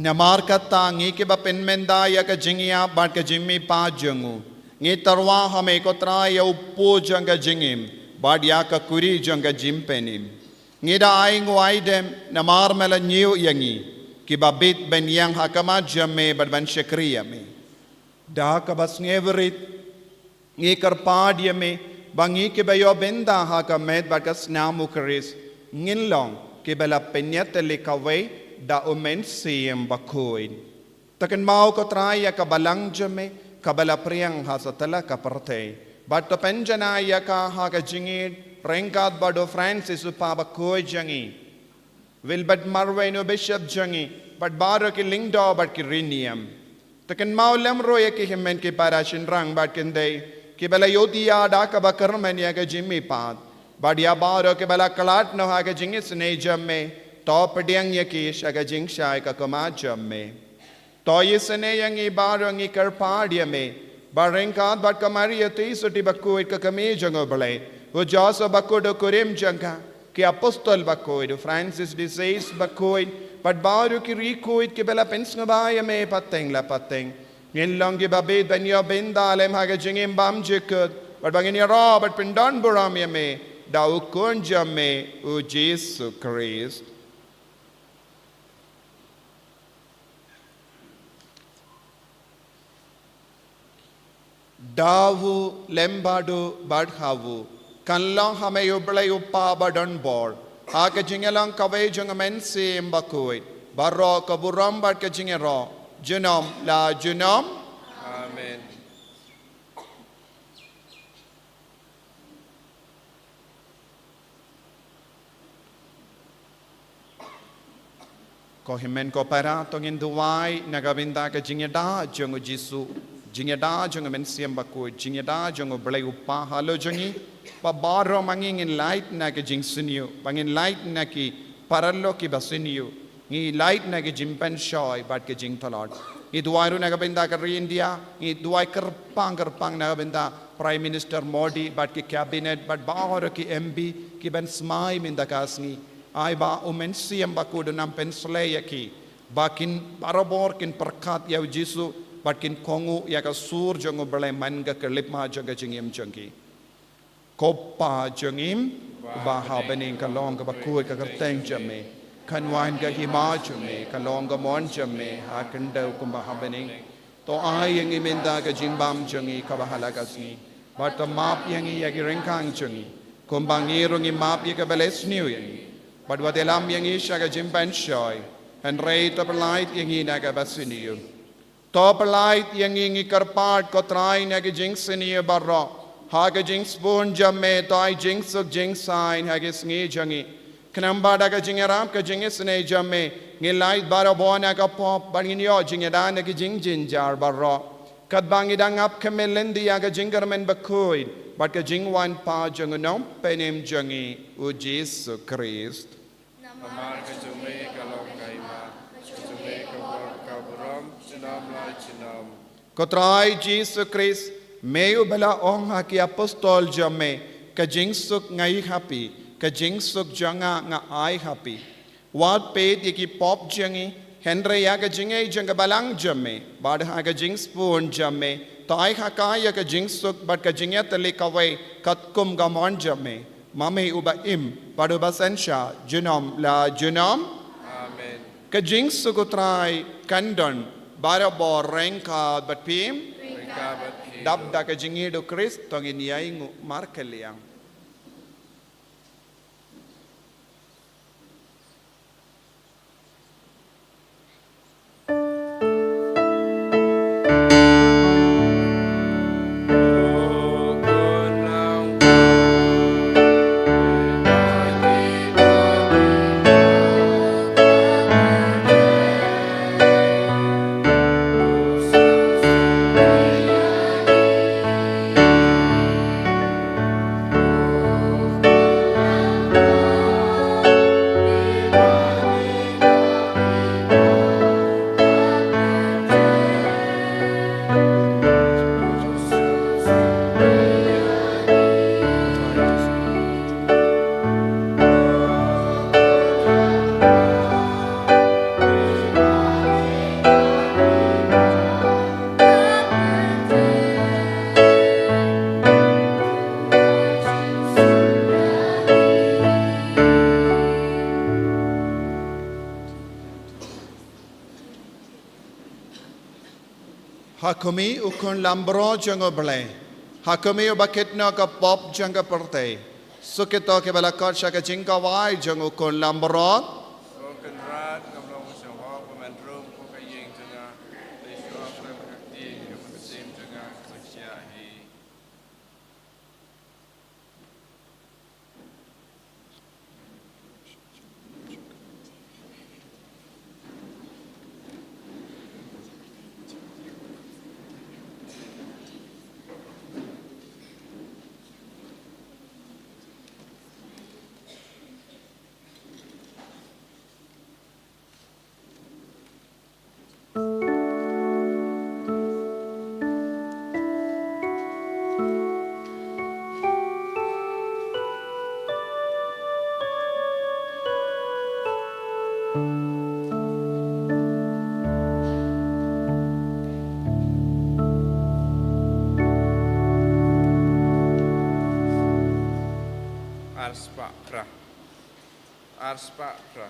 Namar kata, ngi kiba pynmynta ïa ka jingïap bad ka jingmihpat jong u, ngi tyrwa ha me ko Trai ïa u pud jong ka jingim, bad ïa ka kuri jong ka jingpynim. Ngi da ainguh aidem, namar me la ñiew ïa ngi, kiba bit ban ïeng ha khmat jong me bad ban shakri ïa me. Da kaba sngewrit, ngi kyrpad ïa me, ba ngi kiba ïoh bynta ha ka met bad ka snam u Khrist, ngin long kiba la pynïatylli kawei da u Mynsiem Bakhuid. To kynmaw ko Trai ïa ka balang jong me, kaba la phriang ha satlak ka pyrthei. Bad to pynjanai ïa ka ha ka jingïeit, ryngkat bad u Francis u Pape bakhuid jong ngi, Wilbert Marwein u Bishop jong ngi, bad baroh ki lyngdoh bad ki riewniam. To kynmaw lem ruh ïa ki hynmen ki para shynrang bad kynthei, kiba la ïohi ïa da kaba kyrmen ïa ka jingmihpat. Bad ïa baroh kiba la khlad noh ha ka jingisynei jong me, to pdiang ïa ki sha ka jingshai ka khmat jong me. To isynei ïa ngi baroh, ngi kyrpad ïa me, ba ryngkat bad ka Maria Theisotti bakhuid ka kmie jong u Blei, u Joseph bakhuid u kurim jong ka, ki apostol bakhuid, u Francis de Sales bakhuid, bad baroh ki riewkhuid kiba la pynsngewbha ïa me pateng la pateng, ngin long kiba bit ban ïoh bynta lem ha ka jingim bymjukut, bad ba ngin ïaroh bad pyndonburom ïa me da u Khun jong me, u Jisu Khrist. Da u lem bad u bad ha u, kan long ha me u Blei u Kpa badonbor, ha ka jingïalang kawei jong u Mynsiem Bakhuid, baroh ka burom bad ka jingïaroh, junom la junom. Amen. Ko hynmen ko para, to ngin duwai na ka bynta ka jingïada jong u Jisu, jingïada jong u Mynsiem Bakhuid, jingïada jong u Blei u Kpa halor jong ngi, ba baroh ma ngi ngin lait na ka jingsniew, ba ngin lait na ki paralok kiba sniew, ngi lait na ka jingpynshoi bad ka jingtlot. Ngi duwai ruh na ka bynta ka ri India, ngi duwai kyrpang kyrpang na ka bynta Prime Minister Modi bad ki cabinet bad baroh ki M P kiban smai mynta ka sngi. Ai ba u Mynsiem Bakhuid un nang pynsleh ïa ki, ba kin barabor kin pyrkhat ïa u Jisu, bad kin kohnguh ïa ka sur jong u Blei man ka khyllipmat jong ka jingim jong ki. Ko Kpa jong ngi uba ha bneng, ka long kaba khuid ka kyrteng jong me, kan wan ka hima jong me, ka long ka mon jong me ha khyndew kumba ha bneng. To ai ïa ngi mynta ka jingbam jong ngi kaba ha la ka sngi. Bad to map ïa ngi ïa ki ryngkang jong ngi, kumba ngi ruh ngi map ïa kiba leh sniew ïa ngi. Bad wat ïalam ïa ngi sha ka jingpynshoi, hynrei to pyllait ïa ngi na kaba sniew. To pyllait ïa ngi, ngi kyrpad ko Trai, na ka jingsniew baroh, ha ka jingsbun jong me to ai jingsuk jingsaiñ ha ka sngi jong ngi. Khnang ba da ka jingïarap ka jingisynei jong me, ngin lait barabor na ka pop, bad ngin ïoh jingïada na ka jingjynjar baroh. Katba ngi dang ap khmih lynti ïa ka jingkyrmen bakhuid bad ka jingwan pat jong u Nongpynim jong ngi, u Jisu Khrist. Namar ka jong me ka long ka Ko Trai Jisu Khrist, me uba la ong ha ki apostol jong me, ka jingsuk nga ai ha phi, ka jingsuk jong nga nga ai ha phi. Wat peit ïa ki pop jong ngi, hynrei ïa ka jingaiei jong ka balang jong me, bad ha ka jingsbun jong me, to ai ha ka ïa ka jingsuk bad ka jingïatylli kawei katkum ka mon jong me. Ma me uba im bad uba synshar junom la junom. Amen. Ka jingsuk U Trai kan don barabor ryngkat bad phi. Ryngkat bad phi. Dap da ka jingïeit U Khrist to ngin ïai nguh markylliang. Ha khmih u khun langbrot jong U Blei. Ha khmih uba kit noh ka pop jong ka pyrthei. Suk ïa kito kiba la khot sha ka jingkhawai jong u khun langbrot. Ko Kynrad, ngam long sha hok ba men rung ko ka ïing jong nga. Dei shuwa ba ka ktien ka mynsiem jong nga ka sa shah hi. Ar spah phra. Ar spah phra.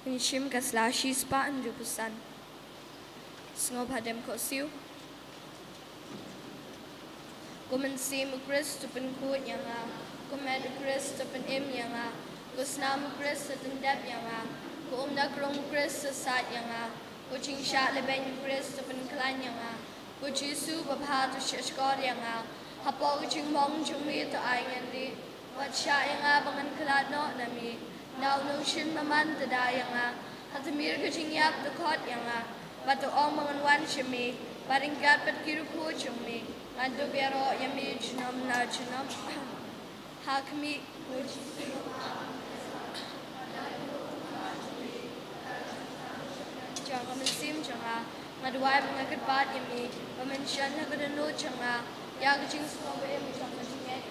Ngi shim ka sla shispah hynriewphew san. Sngewbha dem khohsiew. Ko Mynsiem, u Khrist u pynkhuid ïa nga. Ko met u Khrist u pynim ïa nga. Ko snam u Khrist u pyndep ïa nga. Ko umda krong u Khrist u sait ïa nga. Ko jingshah lehbeiñ u Khrist u pynkhlaiñ ïa nga. Ko Jisu babha, to shahshkor ïa nga. Hapoh ka jingmong jong me to ai ngan rieh. Wat shah ïa nga ba ngan khlad noh na me. Na u nongshun bymman to da ïa nga. Ha tmier ka jingïap to khot ïa nga. Bad to ong ba ngan wan sha me. Bad ryngkat bad ki riewkhuid jong me ngan dup ïaroh ïa me junom na junom. Ha khmih, ko Jisu. Jong ka mynsiem jong nga, nga duwai ba nga kyrpad ïa me ba men shon ha ka dohnud jong nga ïa ka jingsngew ba im jong ka jingngeit.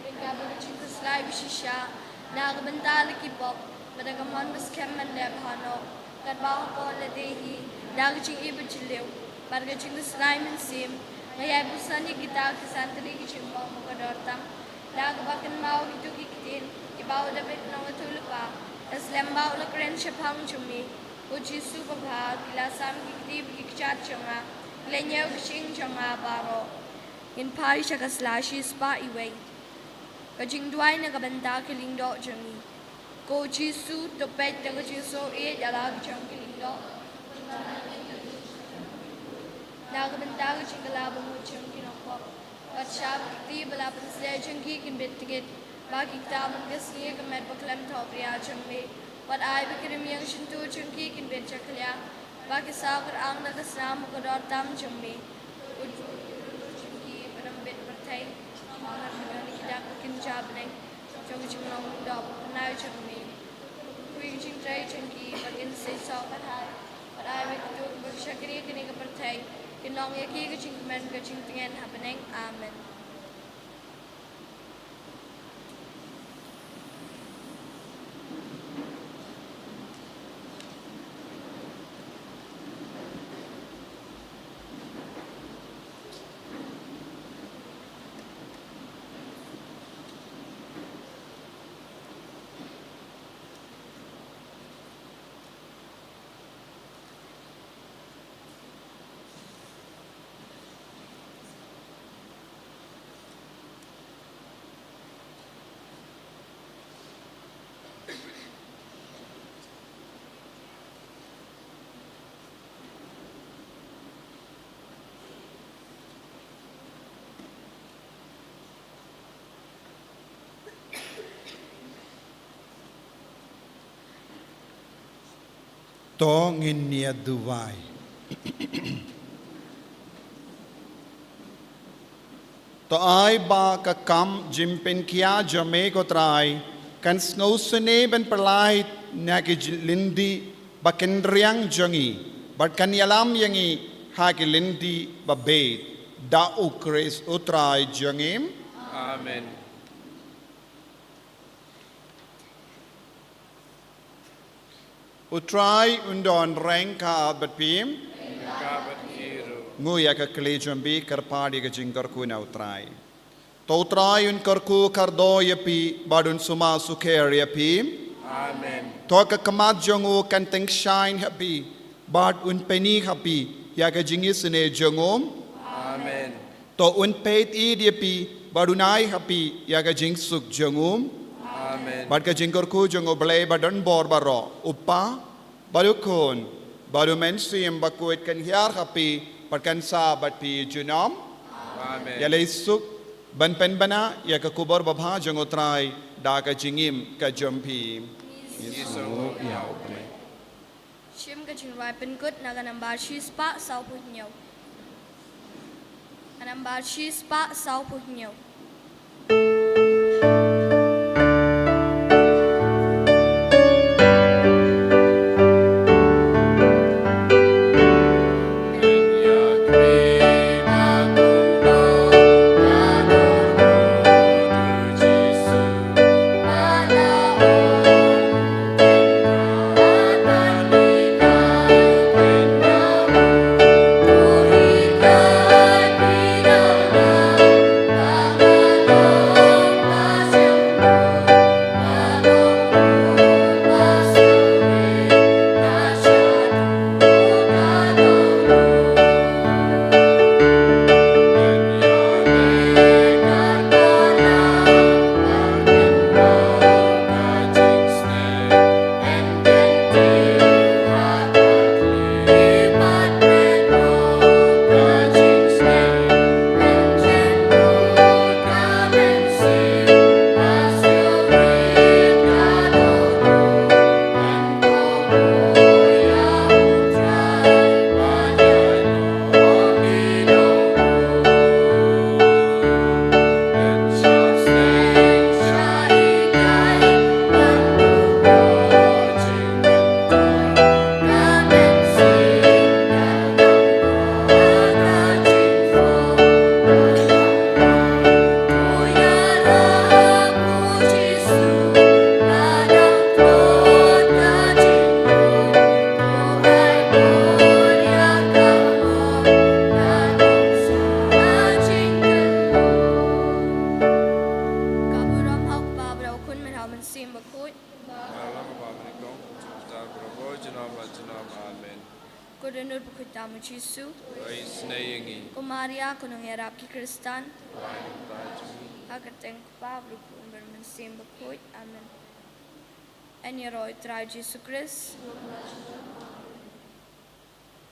Ryngkat bad ka jingkhuslai ba shisha na ka bynta la ki pop, bad da ka mon ba skhem men leh bha noh. Katba hapoh lade hi, da ka jingïeit ba jylliew bad ka jingkhuslai mynsiem, nga ïai buh san ïa kita ki san tylli ki jingmong ba kordor tam. Da kaba kynmaw kito ki ktien kiba u Dabid u nongïathuhlypa, la slem bad la kren shaphang jong me. Ko Jisu babha, ki la sam ki kti bad ki kjat jong nga, ki la ñiew ka shyieng jong nga baroh. Ngin phai sha ka sla shispah iwei. Ka jingduwai na ka bynta ki lyngdoh jong ngi. Ko Jisu, to peit da ka jingsngewieit ïa la ki jong ki lyngdoh. Na ka bynta ka jingkylla bamut jong ki nongpop. Wat shah ba ki kti ba la pynsngew jong ki kin bit tngit. Ba ki ktah man ka sngi ha ka met bakhlem thohbria jong me. Wat ai ba ki rmiang shyntur jong ki kin bit jakhlia. Ba ki saw kyrang da ka snam ba kordor tam jong me. Ko Jisu, to ïoh jong ki ban ym bit pyrthei. Ba ngan ïoh na ki dak ba kynja bneng jong ka jinglong lyngdoh ba pynai jong me. Ko Khun, pyntrei jong ki ba kin seisoh pyrthei. Bad ai ba kito kiba shakri ïa kane ka pyrthei kin long ïa ki ka jingkmen ka jingtngen ha bneng. Amen. To ngin ïa duwai. To ai ba ka kam jingpynkhiah jong me ko Trai kan sngewsynei ban pynlait na ki lynti ba kynriang jong ngi, bad kan ïalam ïa ngi ha ki lynti ba beit. Da u Khrist u Trai jong ngi. Amen. U Trai un don ryngkat bad phi. Ryngkat bad phi ruh. Ngui ïa ka kli jong phi, kyrpad ïa ka jingkyrkhu na u Trai. To u Trai un kyrkhu kyrdoh ïa phi bad un sumar sukher ïa phi. Amen. To ka khmat jong u kan tyngshaiñ ha phi bad un pyni ha phi ïa ka jingisynei jong u. Amen. To un peit ïa phi bad un ai ha phi ïa ka jingsuk jong u. Amen. Bad ka jingkyrkhu jong u Blei ba don bor baroh, u Kpa, bad u Khun, bad u Mynsiem Bakhuid kan hiar ha phi bad kan sah bad phi junom. Amen. Ïaleh suk ban pynbna ïa ka khubor babha jong u Trai da ka jingim ka jong phi. Ngi sngewnguh ïa u Blei. Shim ka jingrwai pynkut na ka nambar shispah sawphew hynñiew. Ka nambar shispah sawphew hynñiew. Mynsiem Bakhuid. Bad la ka banyngkong, jong ka bynta ki briew baroh junom la junom. Amen. Ko Dohnud Bakhuid tam u Jisu. Ai isynei ïa ngi. Ko Maria, ko nongïarap ki Khristan. Ai bynta jong ngi. Ha ka kyrteng u Kpa, u Khun bad u Mynsiem Bakhuid. Amen. Yn ïaroh ïa u Trai Jisu Khrist.